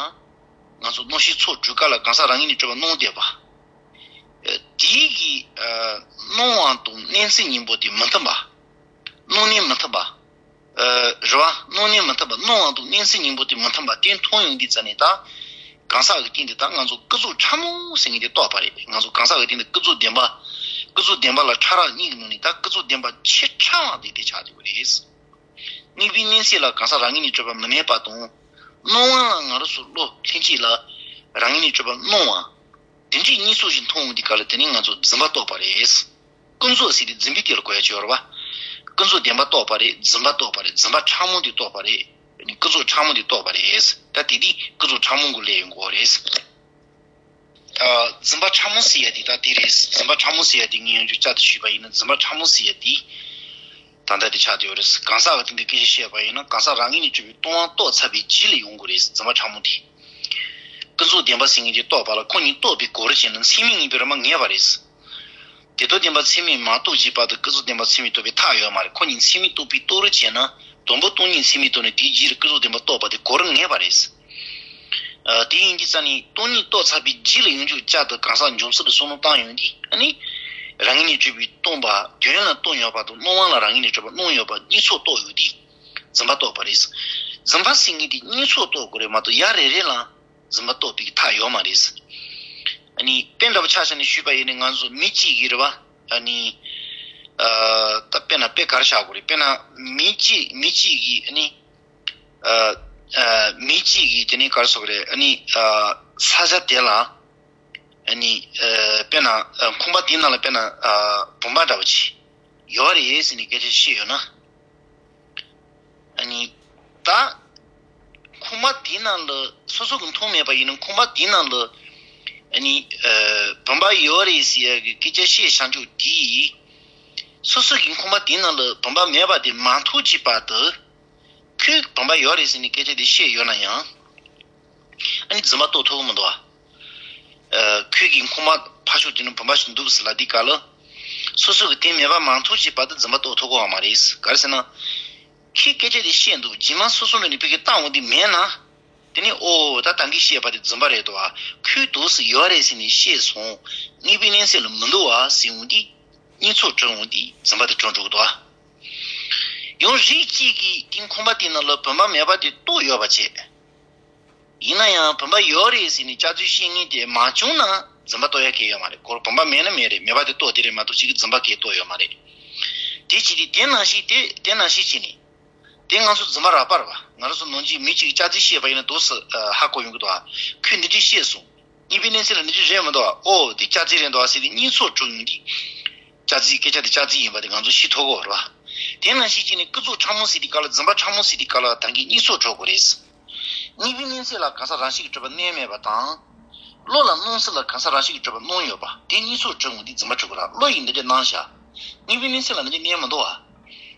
ང་ཚོ་སྣང་ཤས་ཚོགས་དྲུག་ཀ་ལ་གང་ཟག་རང་ངོས་ནས་གྲུབ་པ་སྣང་བསྡད་པ། དེའི་གི་སྣང་བ་དང་གནས་ཚུལ་གཉིས་པོ་དེ་མི་མཐུན་པ། སྣང་གནས་མི་མཐུན་པ། ཨ། རེད་བ། སྣང་གནས་མི་མཐུན་པ། སྣང་བ་དང་སྣང་སྲིད་སྙིང་པོ་དེ་མི་མཐུན་པ་དེ་མཐོང་ཡོང་དུས་ཙ་ནས་ད། གང་ཟག་གི་སྟེང་དུ་ད་ང་ཚོ་ཀུན་རྫོབ་ཕྲ་མོ་ཟེར་མཁན་དེ་རྟོགས་པ་རེད། ང་ཚོ་གང་ཟག་གི་སྟེང་དུ་ཀུན་རྫོབ་བདེན་པ། ཀུན་རྫོབ་བདེན་པ་ལ་ཕྲ་རགས་གཉིས་ཀྱི་ནང་ནས་ད་ཀུན་རྫོབ་བདེན་པ་ཆེས་ཕྲ་བ་དེ་དེ་ཆགས་ཡོད་རེད། དམིགས་པའི་གནས་ཚད་ལ་གང་ཟག་རང་ངོས་ནས་གྲུབ་པ་མི་གནས་པ་དང་། སྣང་བ་ལ་ང་རང་ཚོ་བློ་ལྷན་སྐྱེས་ལ་རང་ངོས་ནས་གྲུབ་པ་སྣང་བ། དེ་འདྲའི་གཉིས་ཚོགས་ཤིག་མཐོང་འོང་དུས་སྐབས་ལ་དེ་ནི་ང་ཚོ་རྫུན་པ་རྟོགས་པ་རེད། ཀུན་རྫོབ་ཟེར་དུས་རྫུན་པའི་དེ་ལ་གོ་ཡ་ཅིག་ཡོད་རེད་བ། ཀུན་རྫོབ་བདེན་པ་རྟོགས་པ་རེད། རྫུན་པ་རྟོགས་པ་རེད། རྫུན་པ་ཕྲ་མོ་དེ་རྟོགས་པ་རེད། ཀུན་རྫོབ་ཕྲ་མོ་དེ་རྟོགས་པ་རེད། ད་དེ་དུས་ཀུན་རྫོབ་ཕྲ་མོ་གི་ལས་ཡོང་གི་རེད། ཨ། རྫུན་པ་ཕྲ་མོ་ཟེར་ཡ་དེ་ད་དེ་རེད། རྫུན་པ་ཕྲ་མོ་ཟེར་ཡ་དེ་ངས་ཡང་བསྐྱར་དུ་ཞུས་པ་ཡིན་ན། རྫུན་པ་ཕྲ་མོ་ཟེར་ཡ་དེ་ད་ལྟ་དེ་ཆགས་བསྡད་ཡོད་རེད། གང་ཟག་གི་སྟེང་དུ་སྐད་ཆ་བཤད་པ་ཡིན་ན། གང་ཟག་རང་ངོས་ནས་གྲུབ་པའི་སྟོང་པ་རྟོགས་ཚར་བའི་རྗེས་ལ་ཡོང་གི་རེད། རྫུན་པ་ཕྲ་མོ་དེ། ཀུན་རྫོབ་བདེན་པ་ཟེར་མཁན་དེ་རྟོགས་པ་ལ་ཁོ་གཉིས་རྟོགས་པའི་སྒོ་རུ་བྱས་ན་མཚན་མའི་དངོས་པོའི་རང་མ་ངེས་པ་རེད། དེ་ལྟར་བདེན་པ་མཚན་མས་མ་རྟོགས་ཀྱི་བར་དུ་ཀུན་རྫོབ་བདེན་པ་མཚན་མས་རྟོགས་པའི་ཐབས་ཡོད་མ་རེད། ཁོ་གཉིས་མཚན་མས་རྟོགས་པའི་རྟོགས་རུ་བྱས་ན། དང་པོ་སྟོང་ཉིད་མཚན་མས་རྟོགས་ནས་དེའི་རྗེས་ལ་ཀུན་རྫོབ་བདེན་པ་རྟོགས་པ་དེ་གོ་རིམ་ངེས་པ་རེད། ཨ། དེ་ཡིན་དུས་ཙ་ནས་སྟོང་ཉིད་རྟོགས་ཚར་བའི་རྗེས་ལ་ཡོང་རྒྱུ་བསྐྱར་དུ་གང་ཟག་འཇོག་ཚུལ་ལ་བསམ་བློ་བཏང་ཡོང་དུས། ཨ་ནི། རང་ངོས་ནས་གྲུབ་པའི་སྟོང་པ་དོན་ལ་སྟོང་ཡོད་པ་དང་། སྣང་བ་ལ་རང་ངོས་ནས་གྲུབ་པ་སྣང་ཡོད་པ་གཉིས་ཚོགས་རྟོགས་ཡོང་དུས་རྫུན་པ་རྟོགས་པ་རེད། རྫུན་པ་ཟེར་མཁན་དེ་གཉིས་ཚོགས་རྟོགས་དགོས་རེད་མ་གཏོགས་ཡ་རེ་རེ་ལ་རྫུན་པ་རྟོགས་པའི་ཐབས་ཡོད་མ་རེད། ཨ་ནི་དཔེ་འདྲ་པོ་ཆ་བཞག་ནས་ཞུས་པ་ཡིན་ན། ང་ཚོ་མི་གཅིག་གིས་རེད་བ། ཨ་ནི། ཨ། ད་དཔེར་ན་དཔེ་ག་རེ་བཞག་དགོས་རེད། དཔེར་ན་མི་གཅིག་མི་གཅིག་གིས་ཨ་ནི། ཨ། ཨ། མི་གཅིག་གིས་དེ་ནི་ག་རེ་ཟེར་དགོས་རེད། ཨ་ནི། ཨ། ས་ཆ་དེ་ལ། ཨ་ནི། ཨ། དཔེར་ན། ཨ། ཁང་པ་དེའི་ནང་ལ་དཔེར་ན། ཨ། བུམ་པ་འདྲ་པོ་ཅིག་ཡོད་རེད་ཟེར་ནས་སྐད་ཆ་བཤད་ཡོད་ན། ཨ་ནི། ད་ཁང་པ་དེའི་ནང་ལ་སོ་སོ་གིས་མཐོང་མེད་པ་ཡིན་ན། ཁང་པ་དེའི་ནང་ལ། ཨ་ནི། ཨ། བུམ་པ་ཡོད་རེད་ཟེར་ཡ་གི་སྐད་ཆ་བཤད་བཞག་རྒྱུ་དེས། སོ་སོ་གིས་ཁང་པ་དེའི་ནང་ལ་བུམ་པ་མེད་པ་དེ་མ་མཐོང་གི་བར་དུ། ཁོས་བུམ་པ་ཡོད་རེད་ཟེར་ནས་སྐད་ཆ་དེ་བཤད་ཡོད་ན་ཡང་། ཨ་ནི་རྫུན་པ་རྟོགས་ཐུབ་ཀྱི་མི་འདུག་བ། ཨ། ཁོས་ཀྱིས་ཁང་པ་ཕར་ཕྱོགས་དེ་ནི་བུམ་པ་ཞིག་འདུག་ཟེར་ལབ་དུས་སྐབས་ལ། སོ་སོ་གིས་དེ་མེད་པ་མ་མཐོང་གི་བར་དུ་རྫུན་པ་རྟོགས་ཐུབ་ཀྱི་ཡོད་མ་རེད། ག་རེ་ཟེར་ན། ཁོས་སྐད་ཆ་དེ་བཤད་འདུག་རྗེས་མ་སོ་སོ་འདྲ་ནས་ཕ་གིར་བལྟ་འོང་དུས་མེད་ན། དེ་ནས་ཨོ་ད་ད་གིན་བཤད་པ་དེ་རྫུན་པ་རེད་འདུག་བ། ཁོས་འདུག་སེ་ཡོད་རེད་ཟེར་ནས་བཤད་སོང་། དམིགས་པའི་གནས་ཚད་ལ་མི་འདུག་བ་ཟེར་འོང་དུས། གཉིས་ཚོགས་གྲུབ་འོང་དུས་རྫུན་པ་དེ་གྲུབ་འགྲོ་གི་འདུག་བ། ཡང་རིགས་གཅིག་གིས་དེ་ཁང་པ་དེའི་ནང་ལ་བུམ་པ་མེད་པ་དེ་རྟོགས་ཡོད་པ་བྱས། ཡིན་ན་ཡང་བུམ་པ་ཡོད་རེད་ཟེར་ནས་སྐྱག་རྫུན་བཤད་མཁན་དེ་མ་བྱུང་ན་རྫུན་པ་རྟོགས་ཡ་གང་ཡང་ཡོད་མ་རེད། ཁོར་བུམ་པ་མེད་ན་མེད་རེད། མེད་པ་དེ་རྟོགས་དེ་རེད་མ་གཏོགས་ཅིག་གིས་རྫུན་པ་གང་ཡང་རྟོགས་ཡོད་མ་རེད། དེ་བྱས་དུས་དེ་ནང་བཞིན་དེ་དེ་ནང་བཞིན་བྱས་ནས། དེ་ང་ཚོ་རྫུན་པ་རགས་པ་རེད་བ། ང་རང་ཚོ་ནང་བཞིན་མི་གཅིག་གིས་སྐྱག་རྫུན་བཤད་པ་ཡིན་ན་འདུག་སེ་ཧ་གོ་ཡོང་གི་འདུག་བ། ཁོས་འདི་འདྲ་བཤད་སོང་། དམིགས་པའི་གནས་ཚད་ལ་འདི་འདྲ་རེད་མི་འདུག་བ། ཨོ་དེ་སྐྱག་རྫུན་རེད་འདུག་བ་ཟེར་ཏེ་གཉིས་ཚོགས་གྲུབ་ཡོང་དུས། སྐྱག་རྫུན་སྐད་ཆ་དེ་སྐྱག་རྫུན་ཡིན་པ་དེ་ང་ཚོ་ཤེས་ཐུབ་ཀྱི་ཡོད་རེད་བ། དེ་ནང་བཞིན་བྱས་ནས་ཀུན་རྫོབ་ཕྲ་མོ་ཟེར་དུས་སྐབས་ལ། རྫུན་པ་ཕྲ་མོ་ཟེར་དུས་སྐབས་ལ་ད་གིན་གཉིས་ཚོགས་གྲུབ་དགོས་རེད། དམིགས་པའི་གནས་ཚད་ལ་གང་ཟག་རང་བཞིན་གྱིས་གྲུབ་པ་གནས་མེད་པ་དང་། བློ་ལ་སྣང་སྲིད་ལ་གང་ཟག་རང་བཞིན་གྱིས་གྲུབ་པ་སྣང་ཡོད་པ། དེ་གཉིས་ཚོགས་གྲུབ་འོང་དུས་རྫུན་པ་གྲུབ་ཀྱི་རེད། བློ་ཡིས་འདི་འདྲ་སྣང་བཞག་དམིགས་པའི་གནས་ཚད་ལ་འདི་འདྲ་གནས་མི་འདུག་བ།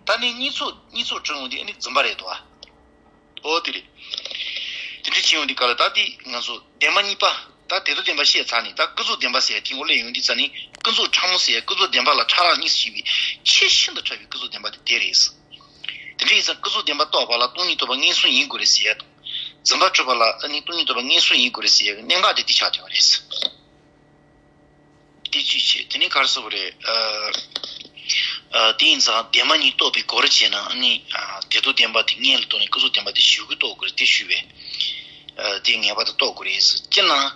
ད་ནི་གཉིས་ཚོགས་གཉིས་ཚོགས་གྲུབ་འོང་དུས་ཨ་ནི་རྫུན་པ་རེད་འདུག་བ། ཨོ་དེ་རེད། དེ་འདྲ་བྱེད་ཡོང་དུས་སྐབས་ལ་ད་དེ་ང་ཚོ་བདེན་པ་གཉིས་པ། ད་དེ་ཚོ་བདེན་པ་བཤད་ཚར་ནས་ད་ཀུན་རྫོབ་བདེན་པ་ཟེར་ཡ་དེའི་ངོ་སླེབས་ཡོང་དུས་ཙ་ནས། ཀུན་རྫོབ་ཕྲ་མོ་ཟེར་ཡ་ཀུན་རྫོབ་བདེན་པ་ལ་ཕྲ་རགས་གཉིས་སུ་ཕྱེ་བའི་ཆེས་ཤིན་ཏུ་ཕྲ་བའི་ཀུན་རྫོབ་བདེན་པ་དེ་དེ་རེད། དེ་འདྲ་ཡིན་ཙང་ཀུན་རྫོབ་བདེན་པ་རྟོགས་པ་ལ་སྟོང་ཉིད་རྟོགས་པ་ངན་སོང་ཡིན་དགོས་རེད་ཟེར་ཡ་དང་། རྫུན་པ་གྲུབ་པ་ལ་ཨ་ནི་སྟོང་ཉིད་རྟོགས་པ་ངན་སོང་ཡིན་དགོས་རེད་ཟེར་ཡ་གི་གནད་འགག་དེ་དེ་ཆགས་བསྡད་པ་རེད། དེ་གཅིག་བྱས། དེ་ནས་ག་རེ་ཟེར་དགོས་རེད། ཨ། ཨ། དེ་ཡིན་ཙང་བདེན་པ་གཉིས་རྟོགས་པའི་སྒོ་རུ་བྱས་ན་ཨ་ནི། ཨ། དེ་ཚོ་བདེན་པ་དེ་སྔོན་ལ་བཏང་ནས་ཀུན་རྫོབ་བདེན་པ་དེ་གཞུག་གུ་རྟོགས་དགོས་རེད། དེ་ཞུས་པས། ཨ། དེ་ངེས་པར་དུ་རྟོགས་དགོས་རེད། སྤྱིར་ན། ཨ།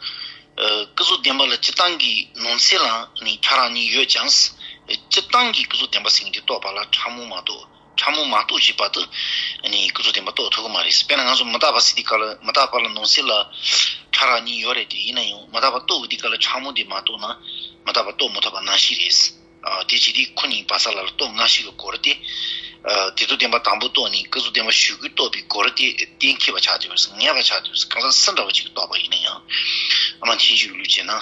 ཀུན་རྫོབ་བདེན་པ་ལ་སྤྱིར་བཏང་གི་ནང་ཚན་ལ་ནི་ཕྲ་རགས་གཉིས་ཡོད་ཀྱང་། སྤྱིར་བཏང་གི་ཀུན་རྫོབ་བདེན་པ་ཟེར་མཁན་དེ་རྟོགས་པ་ལ་ཕྲ་མོ་མ་གཏོགས། ཕྲ་མོ་མ་རྟོགས་ཀྱི་བར་དུ་ནི་ཀུན་རྫོབ་བདེན་པ་རྟོགས་ཐུབ་ཀྱི་མ་རེད། དཔེར་ན་ང་ཚོ་མི་རྟག་པ་ཟེར་དུས་སྐབས་ལ། མི་རྟག་པ་ལ་ནང་གསེས་ལ་ཕྲ་རགས་གཉིས་ཡོད་རེད་དེ། ཡིན་ན་ཡང་མི་རྟག་པ་རྟོགས་ཀྱི་དུས་སྐབས་ལ་ཕྲ་མོ་དེ་མ་རྟོགས་ན་མི་རྟག་པ་རྟོགས་མི་ཐུབ་པ་ནང་བཞིན་རེད། ཨ། དེ་བྱེད་དུས་ཁོ་གཉིས་བར་ས་ལ་ལ་རྟོག་ངར་ཤིག་གི་སྐོར་དེ། ཨ། དེ་ཚོ་བདེན་པ་དང་པོ་རྟོགས་ནས་ཀུན་རྫོབ་བདེན་པ་གཞུག་གུ་རྟོགས་པའི་སྐོར་དེ་གཏན་འཁེལ་བ་ཆགས་ཀྱི་ཡོད་རེད། ངེས་པ་ཆགས་ཀྱི་ཡོད་རེད། གང་ཟག་སུ་འདྲ་བ་ཅིག་གིས་རྟོགས་པ་ཡིན་ན་ཡང་། ཨ་མ་ཐེངས་གཅིག་ལུགས་བྱས་ན།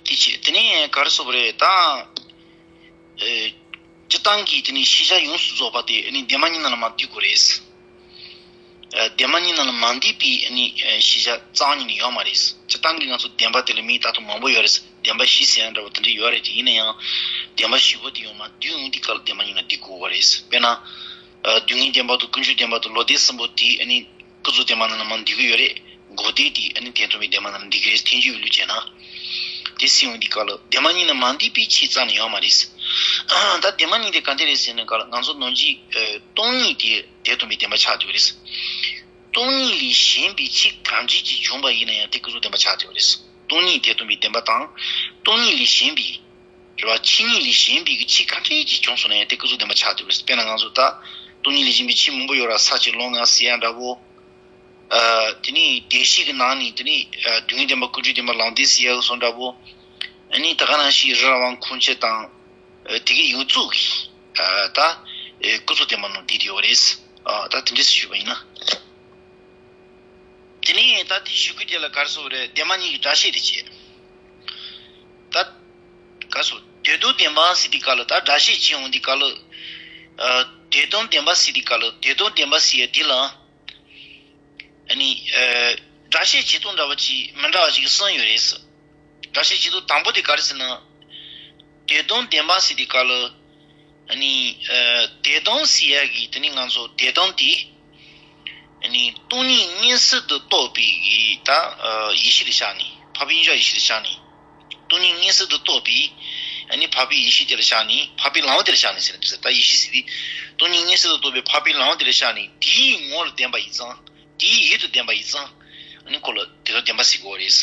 དེ་བྱས། དེ་ནས་ག་རེ་ཟེར་དགོས་རེད་ད། ཨེ། སྤྱིར་བཏང་གི་དེ་ནས་ཤེས་བྱ་ཡོངས་སུ་རྫོགས་པ་དེ་ཨ་ནི་བདེན་པ་གཉིས་ནང་ལ་མ་འདུས་དགོས་རེད། ཨ། བདེན་པ་གཉིས་ནང་ལ་མ་འདུས་པའི་ཨ་ནི། ཨ། ཤེས་བྱ་རྩ་བ་ཉིད་ནས་ཡོད་མ་རེད། སྤྱིར་བཏང་གི་ང་ཚོ་བདེན་པ་དེ་ལ་མིང་བཏགས་སྟངས་མང་པོ་ཡོད་རེད། བདེན་པ་བཞི་ཟེར་ཡ་འདྲ་བོ་དེ་འདྲ་ཡོད་རེད་དེ། ཡིན་ན་ཡང་བདེན་པ་བཞི་པོ་དེ་ཡང་མ་འདུས་འོང་དུས་སྐབས་ལ་བདེན་པ་གཉིས་ནང་འདུས་དགོས་པ་རེད། དཔེར་ན། ཨ། རྡུལ་ངེས་བདེན་པ་དང་ཀུན་འབྱུང་བདེན་པ་དང་བློ་ལྡན་གསུམ་པོ་དེ་ཨ་ནི་ཀུན་རྫོབ་བདེན་པ་ནང་ལ་མར་འདུས་ཀྱི་ཡོད་རེད། འགོག་བདེན་དེ་ཨ་ནི་དོན་མཐུན་པའི་བདེན་པ་ནང་ལ་འདུས་ཀྱི་རེད། ཐལ་འགྱུར་བའི་ལུགས་བྱས་ན། དེ་ཟེར་འོང་དུས་སྐབས་ལ་བདེན་པ་གཉིས་ནང་མ་འདུས་པའི་ཆོས་རྩ་ནས་ཡོད་མ་རེད། ད་བདེན་པ་གཉིས་དེ་ག་འདྲ་རེད་ཟེར་ན། ག་ལ་ང་ཚོ་ནང་བཞིན་སྟོང་ཉིད་དེ་དེ་སྟོང་པའི་བདེན་པ་ཆགས་འདུག་རེད། སྟོང་ཉིད་ལས་གཞན་པའི་ཆོས་གང་ཅི་ཅིག་བྱུང་བ་ཡིན་ན་ཡང་དེ་ཀུན་རྫོབ་བདེན་པ་ཆགས་འདུག་རེད། སྟོང་ཉིད་དེ་སྟོང་པའི་བདེན་པ་དང་། སྟོང་ཉིད་ལས་གཞན་པའི་རེད་བ། ཆོས་ཉིད་ལས་གཞན་པའི་གི་ཆོས་གང་འདྲ་ཅིག་བྱུང་སོང་ན་ཡང་དེ་ཀུན་རྫོབ་བདེན་པ་ཆགས་འདུག་རེད། དཔེར་ན་ང་ཚོ་ད་སྟོང་ཉིད་ལས་གཞན་པའི་ཆོས་མང་པོ་ཡོད་ར། ས་བཅུ་ལམ་ལྔ་ཟེར་ཡ་འདྲ་བོ། དེ་ནས་བདེན་བཞི་གི་ནང་ནས་དེ་ནས་སྡུག་བསྔལ་བདེན་པ། ཀུན་འཁྲུལ་བདེན་པ། ལམ་བདེན་ཟེར་ཡ་གི་སོང་འདྲ་བོ། ཨ་ནི་ད་ག་ནང་བཞིན་རི་ར་བ་ཁུངས་སྐྱེལ་དང་། དེ་གའི་ཡོངས་རྫོགས་ཀྱི་ད་ཀུན་རྫོབ་བདེན་པ་ནང་བསྡུས་ཡོད་རེད། ད་དེ་འདྲས་ཞུས་པ་ཡིན་ན། དེ་ནས་ད་དེ་ཞུ་རྒྱུ་དེ་ལ་ག་རེ་ཟེར་དགོས་རེད། བདེན་པ་གཉིས་ཀྱི་སྒྲ་བཤད་དེ་བྱས། ད་ག་རེ་ཟེར། དོན་དམ་བདེན་པ་ཟེར་དུས་སྐབས་ལ། ད་སྒྲ་བཤད་བྱེད་ཡོང་དུས་སྐབས་ལ། དོན་དམ་བདེན་པ་ཟེར་དུས་སྐབས་ལ། དོན་དམ་བདེན་པ་ཟེར་ཡ་དེ་ལ། ཨ་ནི། ཨ། སྒྲ་བཤད་བྱེད་སྟངས་འདྲ་བ་ཅིག་མི་འདྲ་བ་ཅིག་གསུམ་ཡོད་རེད། སྒྲ་བཤད་བྱེད་སྟངས་དང་པོ་དེ་ག་རེ་ཟེར་ན། དོན་དམ་བདེན་པ་ཟེར་དུས་སྐབས་ལ། ཨ་ནི། ཨ། དོན་དམ་ཟེར་ཡ་གི་དེ་ནི་ང་ཚོ་དོན་དམ་དེ། ཨ་ནི་སྟོང་ཉིད་མངོན་སུམ་དུ་རྟོགས་པའི་གི་ད། ཨ། ཡེ་ཤེས་ལ་བཞག་ནས། འཕགས་པའི་དབྱིངས་ཡེ་ཤེས་ལ་བཞག་ནས། སྟོང་ཉིད་མངོན་སུམ་དུ་རྟོགས་པའི། ཨ་ནི་འཕགས་པའི་ཡེ་ཤེས་དེ་ལ་བཞག་ནས། འཕགས་པའི་ལམ་དེ་ལ་བཞག་ནས་ཟེར་ན་འདུག་ཟེར། ད་ཡེ་ཤེས་ཟེར་དུས་སྟོང་ཉིད་མངོན་སུམ་དུ་རྟོགས་པའི་འཕགས་པའི་ལམ་དེ་ལ་བཞག་ནས། དེའི་ངོ་ལ་བདེན་པ་ཡིན་ཙང་། དེའི་ཡུལ་དུ་བདེན་པ་ཡིན་ཙང་། ཨ་ནི་ཁོ་ལ་དོན་དམ་བདེན་པ་ཟེར་གྱི་ཡོད་རེད།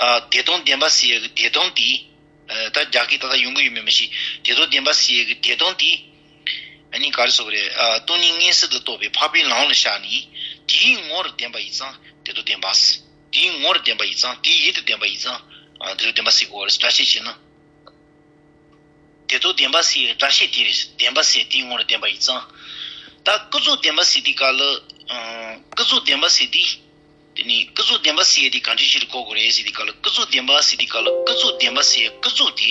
ཨ། དོན་དམ་བདེན་པ་ཟེར་ཡ་གི་དོན་དམ་དེ། ཨ། ད་རྒྱ་སྐད་ད་ལྟ་ཡོང་གི་ཡོད་མེད་མི་ཤེས། དོན་དམ་བདེན་པ་ཟེར་ཡ་གི་དོན་དམ་དེ། ཨ་ནི་ག་རེ་ཟེར་དགོས་རེད། ཨ། སྟོང་ཉིད་མངོན་སུམ་དུ་རྟོགས་པའི་འཕགས་པའི་ལམ་ལ་བཞག་ནས། དེའི་ངོ་ལ་བདེན་པ་ཡིན་ཙང་དོན་དམ་བདེན་པ། དེའི་ངོ་ལ་བདེན་པ་ཡིན་ཙང་། དེའི་ཡུལ་དུ་བདེན་པ་ཡིན་ཙང་། ཨ། དོན་དམ་བདེན་པ་ཟེར་གྱི་ཡོད་རེད། སྒྲ་བཤད་བྱས་ན། དོན་དམ་བདེན་པ་ཟེར་ཡ་སྒྲ་བཤད་དེ་རེད། བདེན་པ་ཟེར་དེའི་ངོ་ལ་བདེན་པ་ཡིན་ཙང་། ད་ཀུན་རྫོབ་བདེན་པ་ཟེར་དུས་སྐབས་ལ། ཨ། ཀུན་རྫོབ་བདེན་པ་ཟེར་དུས། དེ་ནི་ཀུན་རྫོབ་བདེན་པ་ཟེར་ཡ་དེ་ག་འདྲ་ཞིག་ལ་གོ་དགོས་རེད་ཟེར་དུས་སྐབས་ལ། ཀུན་རྫོབ་བདེན་པ་ཟེར་དུས་སྐབས་ལ། ཀུན་རྫོབ་བདེན་པ་ཟེར་ཡ་ཀུན་རྫོབ་དེ།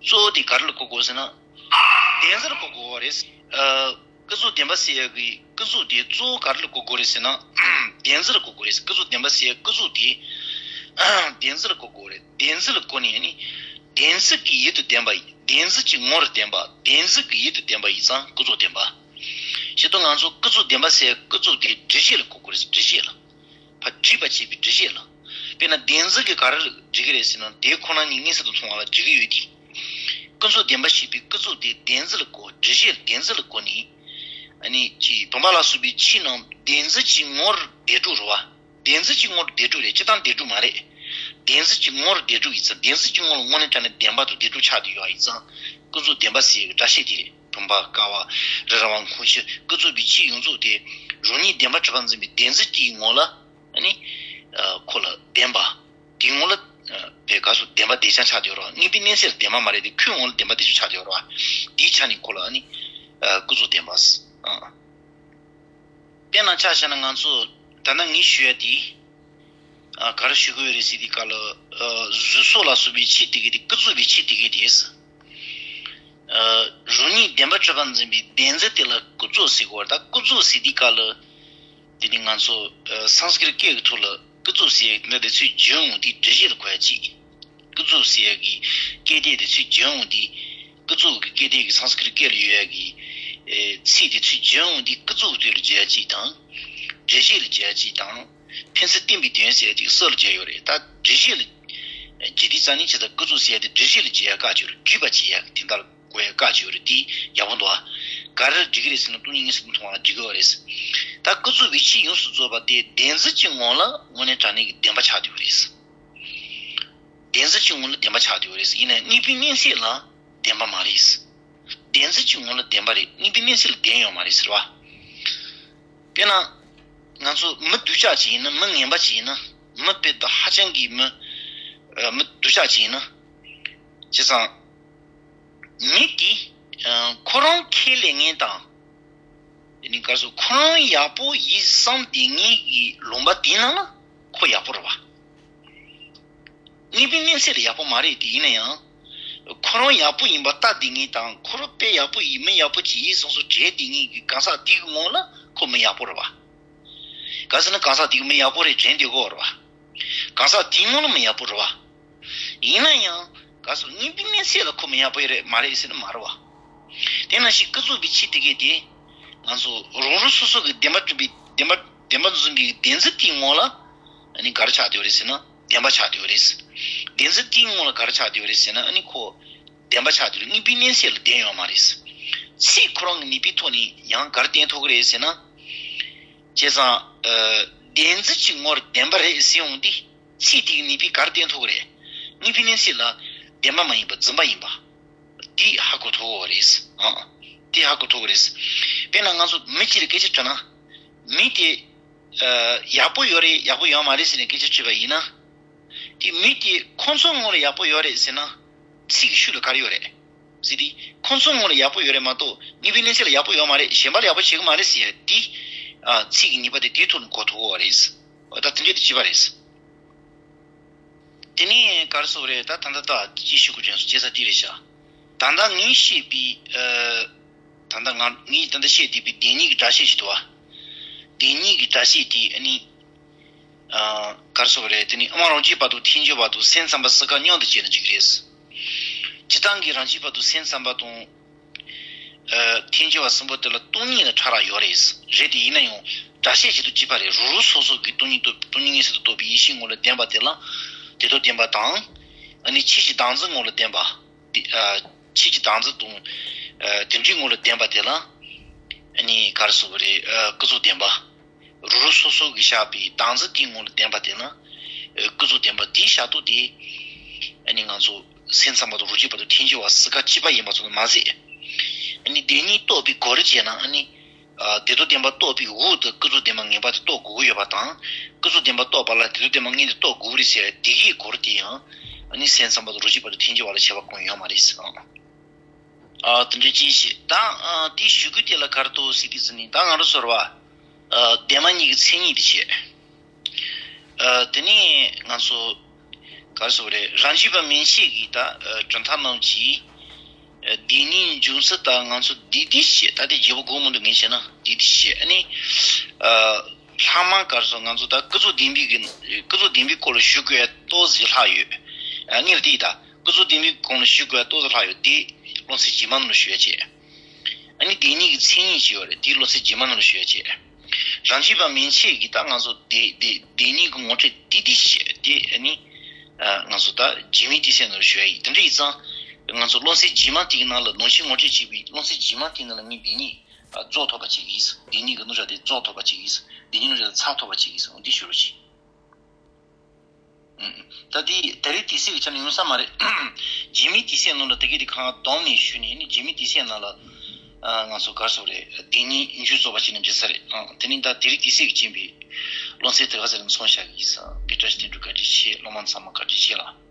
གཙོ་བོ་དེ་ག་རེ་ལ་གོ་དགོས་ཟེར་ན། བདེན་རྫུན་ལ་གོ་དགོས་པ་རེད། ཨ། ཀུན་རྫོབ་བདེན་པ་ཟེར་ཡ་གི་ཀུན་རྫོབ་དེ་གཙོ་བོ་ག་རེ་ལ་གོ་དགོས་རེད་ཟེར་ན། བདེན་རྫུན་ལ་གོ་དགོས་རེད། ཀུན་རྫོབ་བདེན་པ་ཟེར་ཡ་ཀུན་རྫོབ་དེ་བདེན་རྫུན་ལ་གོ་དགོས་རེད། བདེན་རྫུན་ལ་གོ་ནས་ནི། བདེན་རྫུན་གྱི་ཡུལ་དུ་བདེན་པ། བདེན་རྫུན་གྱི་ངོ་ལ་བདེན་པ། བདེན་རྫུན་གྱི་ཡུལ་དུ་བདེན་པ་ཡིན་ཙང་ཀུན་རྫོབ་བདེན་པ། སྤྱིར་བཏང་ང་ཚོ་ཀུན་རྫོབ་བདེན་པ་ཟེར་ཡ་ཀུན་རྫོབ་དེ་སྒྲུབ་བྱེད་ལ་གོ་དགོས་རེད། སྒྲུབ་བྱེད་ལ། ཕར་སྒྲུབ་པར་བྱེད་པའི་སྒྲུབ་བྱེད་ལ། དཔེར་ན་བདེན་རྫུན་གྱིས་ག་རེ་སྒྲུབ་ཀྱི་རེད་ཟེར་ན། དེ་ཁོ་ན་ཉིད་མངོན་སུམ་དུ་མཐོང་བ་ལ་སྒྲུབ་ཀྱི་ཡོད་དེ། ཀུན་རྫོབ་བདེན་པ་ཞེས་པའི་ཀུན་རྫོབ་དེ་བདེན་རྫུན་ལ་གོ། སྒྲུབ་བྱེད་བདེན་རྫུན་ལ་གོ་ནས། ཨ་ནི་ཅི་བུམ་པ་ལ་སོགས་པའི་ཆོས་རྣམས་བདེན་རྫུན་གྱི་ངོར་བདེན་གྲུབ་རེད་བ། བདེན་རྫུན་གྱི་ངོར་བདེན་གྲུབ་རེད། སྤྱིར་བཏང་བདེན་གྲུབ་མ་རེད། བདེན་རྫུན་གྱི་ངོར་བདེན་གྲུབ་ཡིན་ཙང་། བདེན་རྫུན་གྱི་ངོ་ལ་དངོས་གནས་དྲང་གནས་བདེན་པ་དང་བདེན་གྲུབ་ཆགས་བསྡད་ཡོད་པ་ཡིན་ཙང་། ཀུན་རྫོབ་བདེན་པ་ཟེར་ཡག་སྒྲ་བཤད་དེ་རེད། བུམ་པ་ཀ་བ་རི་ར་བ་ཁུངས་སྐྱེལ། ཀུན་རྫོབ་པའི་ཆོས་ཡོངས་རྫོགས་དེ་རང་ཉིད་བདེན་པར་གྲུབ་པར་འཛིན་པའི་བདེན་རྫུན་གྱི་ངོ་ལ། ཨ་ནི། ཨ། ཁོ་ལ་བདེན་པ། དེའི་ངོ་ལ། ཨ། བའི་སྐབས་སུ་བདེན་པ་བདེན་ཆགས་ཆགས་བསྡད་ཡོད་རེད་བ། དངོས་པོའི་གནས་ཚད་ལ་བདེན་པ་མ་རེད་དེ། ཁོའི་ངོ་ལ་བདེན་པ་བདེན་ཆགས་ཆགས་བསྡད་ཡོད་རེད་བ། དེའི་ཆ་ནས་ཁོ་ལ་ཨ་ནི། ཨ། ཀུན་རྫོབ་བདེན་པ། ཨ། དཔེར་ན་ཆ་བཞག་ན་ང་ཚོ་ད་ལྟ་ངས་ཞུ་ཡ་དེ། ཨ། ག་རེ་ཞུ་གི་ཡོད་རེད་ཟེར་དུས་སྐབས་ལ། ཨ། གཟུགས་སོགས་ལ་སོགས་པའི་ཆོས་དེ་གའི་དེ་ཀུན་རྫོབ་པའི་ཆོས་དེ་གའི་དེ། ཨ། རང་ཉིད་བདེན་པར་གྲུབ་པར་འཛིན་པའི་བདེན་རྫུན་དེ་ལ་ཀུན་རྫོབ་ཟེར་གོ། ད་ཀུན་རྫོབ་ཟེར་དུས་སྐབས་ལ། དེ་ནི་ང་ཚོ། ཨ། སཾ་སྐྲྀཏ་སྐད་ཀྱི་ཐོག་ལ་ཀུན་རྫོབ་ཟེར་ཡག་འདི་འདྲ་དེ་ཚོའི་རྒྱུན་འོང་དུས་སྒྲུབ་བྱེད་ལ་གོ་ཡ་གཅིག་ཀུན་རྫོབ་ཟེར་ཡག་གི་སྐད་དེ་དེ་ཚོའི་རྒྱུན་འོང་དུས། ཀུན་རྫོབ་ཀྱི་སྐད་དེ་གི་སཾ་སྐྲྀཏ་སྐད་ལ་ཡོད་ཡག་གི། ཨེ། ཚིག་དེ་ཚོའི་རྒྱུན་འོང་དུས་ཀུན་རྫོབ་ཀྱི་དོན་ལ་བརྗོད་ཡ་གཅིག་དང་། སྒྲུབ་བྱེད་ལ་བརྗོད་ཡ་གཅིག་དང་། ཕན་ཚུན་བསྟན་པའི་དོན་ཟེར་ཡ་གཅིག་སྲོལ་ལ་བརྗོད་ཡོད་རེད། ད་སྒྲུབ་བྱེད་ལ་བརྗོད་དུས་ཙང་ནི་ཇི་ལྟར་ཀུན་རྫོབ་ཟེར་ཡ་དེ་སྒྲུབ་བྱེད་ལ་བརྗོད་ཡ་བཀག་ཅིག་ཡོད་རེད། སྒྲུབ་པར་བྱེད་ཡ་དེ་འདྲ་གོ་ཡ་བཀག་ཅིག་ཡོད་རེད། དེ་ཡག་པོ་འདུག་ཨ། ག་རེ་སྒྲུབ་ཀྱི་རེད་ཟེར་ན་སྟོང་ཉིད་མངོན་སུམ་དུ་མཐོང་བ་ལ་སྒྲུབ་ཀྱི་ཡོད་རེད། ད་ཀུན་རྫོབ་པའི་ཆོས་ཡོངས་སུ་རྫོགས་པ་དེ་བདེན་རྫུན་གྱི་ངོ་ལ་དངོས་གནས་དྲང་གནས་ཀྱི་བདེན་པ་ཆགས་བསྡད་ཡོད་རེད། བདེན་རྫུན་གྱི་ངོ་ལ་བདེན་པ་ཆགས་བསྡད་ཡོད་རེད། ཡིན་ནའི་དངོས་པོའི་གནས་ཚད་ལ་བདེན་པ་མ་རེད། བདེན་རྫུན་གྱི་ངོ་ལ་བདེན་པ་རེད། དངོས་པོའི་གནས་ཚད་ལ་བདེན་ཡོད་མ་རེད་ཟེར་བ། དཔེར་ན། ང་ཚོ་མི་སྡུག་ཅག་ཅིག་ཡིན་ན། མི་ངན་པ་ཅིག་ཡིན་ན། མི་དཔེ་ད་ཧ་ཅང་གི་མི། ཨ། མི་སྡུག་ཅག་ཅིག་ཡིན་ན། བྱས་ཙང་། མི་དེ། ཨ། ཁོ་རང་ཁས་ལེན་མཁན་དང་། དེ་ནི་ག་རེ་ཟེར། ཁོ་རང་ཡག་པོ་ཡིན་བསམ་བསྡད་མཁན་གྱི་ལུང་པ་དེའི་ནང་ལ་ཁོ་ཡག་པོ་རེད་བ། དངོས་པོའི་གནས་ཚད་ལ་ཡག་པོ་མ་རེད་དེ། ཡིན་ན་ཡང་། ཁོ་རང་ཡག་པོ་ཡིན་པ་ལྟ་བསྡད་མཁན་དང་། ཁོ་རང་དཔེ་ཡག་པོ་ཡིན། མི་ཡག་པོ་ཅིག་ཡིན་བསམ་བསམ་དྲན་བསྡད་མཁན་གྱི་གང་ཟག་དེའི་ངོ་ལ་ཁོ་མི་ཡག་པོ་རེད་བ། ག་རེ་ཟེར་ན་གང་ཟག་དེ་གི་མི་ཡག་པོ་རེད་དྲན་བསྡད་ཀྱི་ཡོད་རེད་བ། གང་ཟག་དེའི་ངོ་ལ་མི་ཡག་པོ་རེད་བ། ཡིན་ན་ཡང་ག་རེ་ཟེར། དངོས་པོའི་གནས་ཚད་ལ་ཁོ་མི་ཡག་པོ་རེད་མ་རེད་ཟེར་ན་མ་རེད་བ། དེ་ནང་བཞིན་ཀུན་རྫོབ་པའི་ཆོས་དེ་གའི་དེ། ང་ཚོ་རང་རང་སོ་སོ་གི་བདེན་པར་གྲུབ་པའི་བདེན་པ་བདེན་པར་འཛིན་པའི་བདེན་རྫུན་དེའི་ངོ་ལ། ཨ་ནི་ག་རེ་ཆགས་བསྡད་ཡོད་རེད་ཟེར་ན་བདེན་པ་ཆགས་བསྡད་ཡོད་རེད། བདེན་རྫུན་དེའི་ངོ་ལ་ག་རེ་ཆགས་བསྡད་ཡོད་རེད་ཟེར་ན། ཨ་ནི་ཁོ། བདེན་པ་ཆགས་དུས་དངོས་པོའི་གནས་ཚད་ལ་བདེན་ཡོད་མ་རེད། ཚིག་ཁོ་རང་གི་ནུས་པའི་ཐོག་ནས་ཡང་ག་རེ་བསྟན་ཐུབ་ཀྱི་རེད་ཟེར་ན། བྱས་ཙང་། ཨ། བདེན་རྫུན་གྱི་ངོར་བདེན་པ་རེད་ཟེར་ཡོང་དུས། ཚིག་དེ་གི་ནུས་པས་ག་རེ་བསྟན་ཐུབ་ཀྱི་རེད། དངོས་པོའི་གནས་ཚད་ལ་བདེན་པ་མ་ཡིན་པ་རྫུན་པ་ཡིན་པ། དེ་ཧ་གོ་ཐུབ་ཀྱི་རེད། ཨང་། དེ་ཧ་གོ་ཐུབ་ཀྱི་རེད། དཔེར་ན་ང་ཚོ་མི་གཅིག་ལ་སྐད་ཆ་དྲིས་ན། མི་དེ། ཨ། ཡག་པོ་ཡོད་རེད་ཡག་པོ་ཡོད་མ་རེད་ཟེར་ནས་སྐད་ཆ་དྲིས་པ་ཡིན་ན། དེ་མི་དེ་ཁོང་ཚོའི་ངོས་ལ་ཡག་པོ་ཡོད་རེད་ཟེར་ན། ཚིག་གི་ཤུལ་ལ་ག་རེ་ཡོད་རེད། ཟེར་དུས་ཁོང་ཚོའི་ངོས་ལ་ཡག་པོ་ཡོད་རེད་མ་གཏོགས་དངོས་པོའི་གནས་ཚད་ལ་ཡག་པོ་ཡོད་མ་རེད། གཞན་པ་ལ་ཡག་པོ་བྱེད་ཀྱི་མ་རེད་ཟེར་ཡ་དེ། ཨ། ཚིག་གི་ནུས་པ་དེ་དེའི་ཐོག་ནས་གོ་ཐུབ་ཀྱི་རེད། འོ་ད་དེ་འདྲས་དེ་བྱས་པ་རེད། དེ་ནས་ག་རེ་ཟེར་དགོས་རེད། ད་ད་ལྟ་ད་ཅི་ཞུ་དགོས་ཀྱང་སོ་བྱེད་ས་དེ་རེད་ཤག་ད་ལྟ་ངས་བཤད་པའི། ཨ། ད་ལྟ་ང་ངས་ད་ལྟ་བཤད་བསྡད་པའི་བདེན་གཉིས་ཀྱི་སྒྲ་བཤད་ཅིག་འདུག་བ། བདེན་གཉིས་ཀྱི་སྒྲ་བཤད་དེ་ཨ་ནི། ཨ། ག་རེ་ཟེར་དགོས་རེད། དེ་ནི་དབུ་མ་རང་རྒྱུད་པ་དང་ཐལ་འགྱུར་བ་དང་སེམས་ཙམ་པ་གསུམ་ཀ་མཉམ་དུ་བྱས་ན་འགྲིག་གི་རེད། སྤྱིར་བཏང་གི་རང་རྒྱུད་པ་དང་སེམས་ཙམ་པ་དང་། ཨ། ཐལ་འགྱུར་བ་གསུམ་པོ་དེ་ལ་སྟོང་ཉིད་ལ་ཕྲ་རགས་ཡོད་རེད། རེད་དེ་ཡིན་ན་ཡང་སྒྲ་བཤད་བྱེད་དུས་གཅིག་པ་རེད། རང་རང་སོ་སོ་གི་སྟོང་ཉིད་རྟོགས། སྟོང་ཉིད་མངོན་གསལ་དུ་རྟོགས་པའི་ཡེ་ཤེས་ངོ་ལ་བདེན་པ་དེ་ལ་དེ་དང་ལྡན་པ་དང་། ཨ་ནི་ཆོས་ཀྱི་བདག་འཛིན་ངོ་ལ་བདེན་པ། དེ། ཨ། ཆོས་ཀྱི་བདག་འཛིན་དང་། ཨ། དེ་འདྲའི་ངོ་ལ་བདེན་པ་དེ་ལ། ཨ་ནི་ག་རེ་ཟེར་དགོས་རེད། ཨ། ཀུན་རྫོབ་བདེན་པ། རང་རང་སོ་སོ་གིས་བཞག་པའི་བདག་འཛིན་དེའི་ངོ་ལ་བདེན་པ་དེ་ལ། ཨ། ཀུན་རྫོབ་བདེན་པ་དེའི་བཞག་ཐོག་དེ། ཨ་ནི་ང་ཚོ་སེམས་ཙམ་པ་དང་རང་རྒྱུད་པ་དང་ཐལ་འགྱུར་བ་གསུམ་ཀ་གཅིག་པ་ཡིན་པ་ཙམ་དུ་མ་ཟད། ཨ་ནི་བདེན་གཉིས་རྟོགས་པའི་གོ་རིམ་བྱས་ན་ཨ་ནི། ཨ། དེ་དང་ལྡན་པ་རྟོགས་པའི་འོག་ཏུ་ཀུན་རྫོབ་བདེན་པ་ངེས་པར་དུ་རྟོགས་དགོས་ཀྱི་ཡོད་པ་དང་། ཀུན་རྫོབ་བདེན་པ་རྟོགས་པ་ལ་དེ་དང་ལྡན་པ་དངོས་དེ་རྟོགས་དགོས་ཀྱི་རེད་ཟེར་བའི་དེ་གའི་གོ་རིམ་དེ་ཡང་། ཨ་ནི་སེམས་ཙམ་པ་དང་རང་རྒྱུད་པ་དང་ཐལ་འགྱུར་བ་ལ་ཁྱད་པར་གང་ཡོད་མ་རེད་ཟེར། ཨ། དེ་འདྲའི་ཅིག་བཤད། ད། ཨ། དེའི་ཞུ་སྐུལ་དེ་ལ་ག་རེ་འདུག་ཟེར་དུས་ཙམ་ནས་ད་ང་རང་ཚོར་བ། ཨ། བདེན་པ་གཉིས་ཀྱི་མཚན་ཉིད་དེ་བཤད། ཨ། དེ་ནས་ང་ཚོ་ག་རེ་ཟེར་དགོས་རེད། རང་རྒྱུད་པ་མན་ཆད་ཀྱིས་ད། ཨ། གྲུབ་མཐའ་རྣམས་ཀྱི། ཨ། བདེན་གཉིས་འབྱུང་ཚུལ་ལྟར་ང་ཚོ་འདི་འདི་བཤད། ད་དེ་བརྗེ་པོ་དགོས་མི་འདུག་ངས་བཤད་ན་འདི་འདི་བཤད། ཨ་ནི། ཨ། ལྷག་མ་ག་རེ་ཟེར། ང་ཚོ་ད་ཀུན་རྫོབ་བདེན་པའི་གི། ཀུན་རྫོབ་བདེན་པའི་སྐོར་ལ་ཞུ་དགོས་ཏོག་ཙམ་ལྷག་ཡོད། ཨ། ངས་དེ་ད་ཀུན་རྫོབ་བདེན་པའི་སྐོར་ལ་ཞུ་དགོས་ཏོག་ཙམ་ལྷག་ཡོད། དེ་སློབ་ཚན་རྗེས་མ་ནང་ལ་ཞུ་ཡ་བྱས། ཨ་ནི་བདེན་གཉིས་ཀྱི་མཚན་ཉིད་ཅིག་ཡོད་རེད། དེ་སློབ་ཚན་རྗེས་མ་ནང་ལ་ཞུ་ཡ་བྱས། རང་རྒྱུད་པ་མན་ཆད་ཀྱིས་ད་ང་ཚོ་བདེན་བདེན་བདེན་གཉིས་ཀྱི་ངོ་སྤྲོད་དེ་དེ་བཤད་དེ། ཨ་ནི། ཨ། ང་ཚོ་ད་རྗེས་མའི་དུས་ཚོད་ནང་ལ་ཞུ་ཡ་ཡིན། དེ་འདྲ་ཡིན་ཙང་། ང་ཚོ་སློབ་ཚན་རྗེས་མ་དེའི་ནང་ལ་ནང་བཞིན་ངོ་སྤྲོད་བྱས་པའི་སློབ་ཚན་རྗེས་མ་དེའི་ནང་ལ་ངས་བདེན་གཉིས། ཨ། རྫོགས་ཐུབ་པ་བྱེད་ཀྱི་ཡིན། བདེན་གཉིས་ཀྱི་རྣམ་གཞག་དེ་རྫོགས་ཐུབ་པ་བྱེད་ཀྱི་ཡིན། བདེན་གཉིས་རྣམ་གཞག་དེ་ཚར་ཐུབ་པ་བྱེད་ཀྱི་ཡིན། འོ་འདི་ཞུ་རོགས་བྱེད། ཨུམ། ད་དེ་ད་རེས་དུས་ཚོད་ཀྱི་ཆ་ནས་ཡོང་ས་མ་རེད། རྗེས་མའི་དུས་ཚོད་ནང་ལ་དེ་གའི་དེ་གང་བསྡོམས་ནས་ཞུས་ནས་ནི། རྗེས་མའི་དུས་ཚོད་ནང་ལ། ཨ། ང་ཚོ་ག་རེ་ཟེར་དགོས་རེད། བདེན་གཉིས་འཇུག་རྫོགས་པ་བྱས་ན་འགྲིག་ས་རེད། ཨ། དེ་ནི་ད་དེ་རིང་དུས་ཚོད་ཀྱིས་རྐྱེན་པས་སློབ་ཚན་དེ་ག་ཚོད་རིང་སོང་བཞག་གི་ཡིན་ས། དགེ་བཀྲ་ཤིས་དོན་གྲུབ་བཀའ་དྲིན་ཆེ། སློབ་མ་ཚང་མ་བཀའ་དྲིན་ཆེ་ལགས།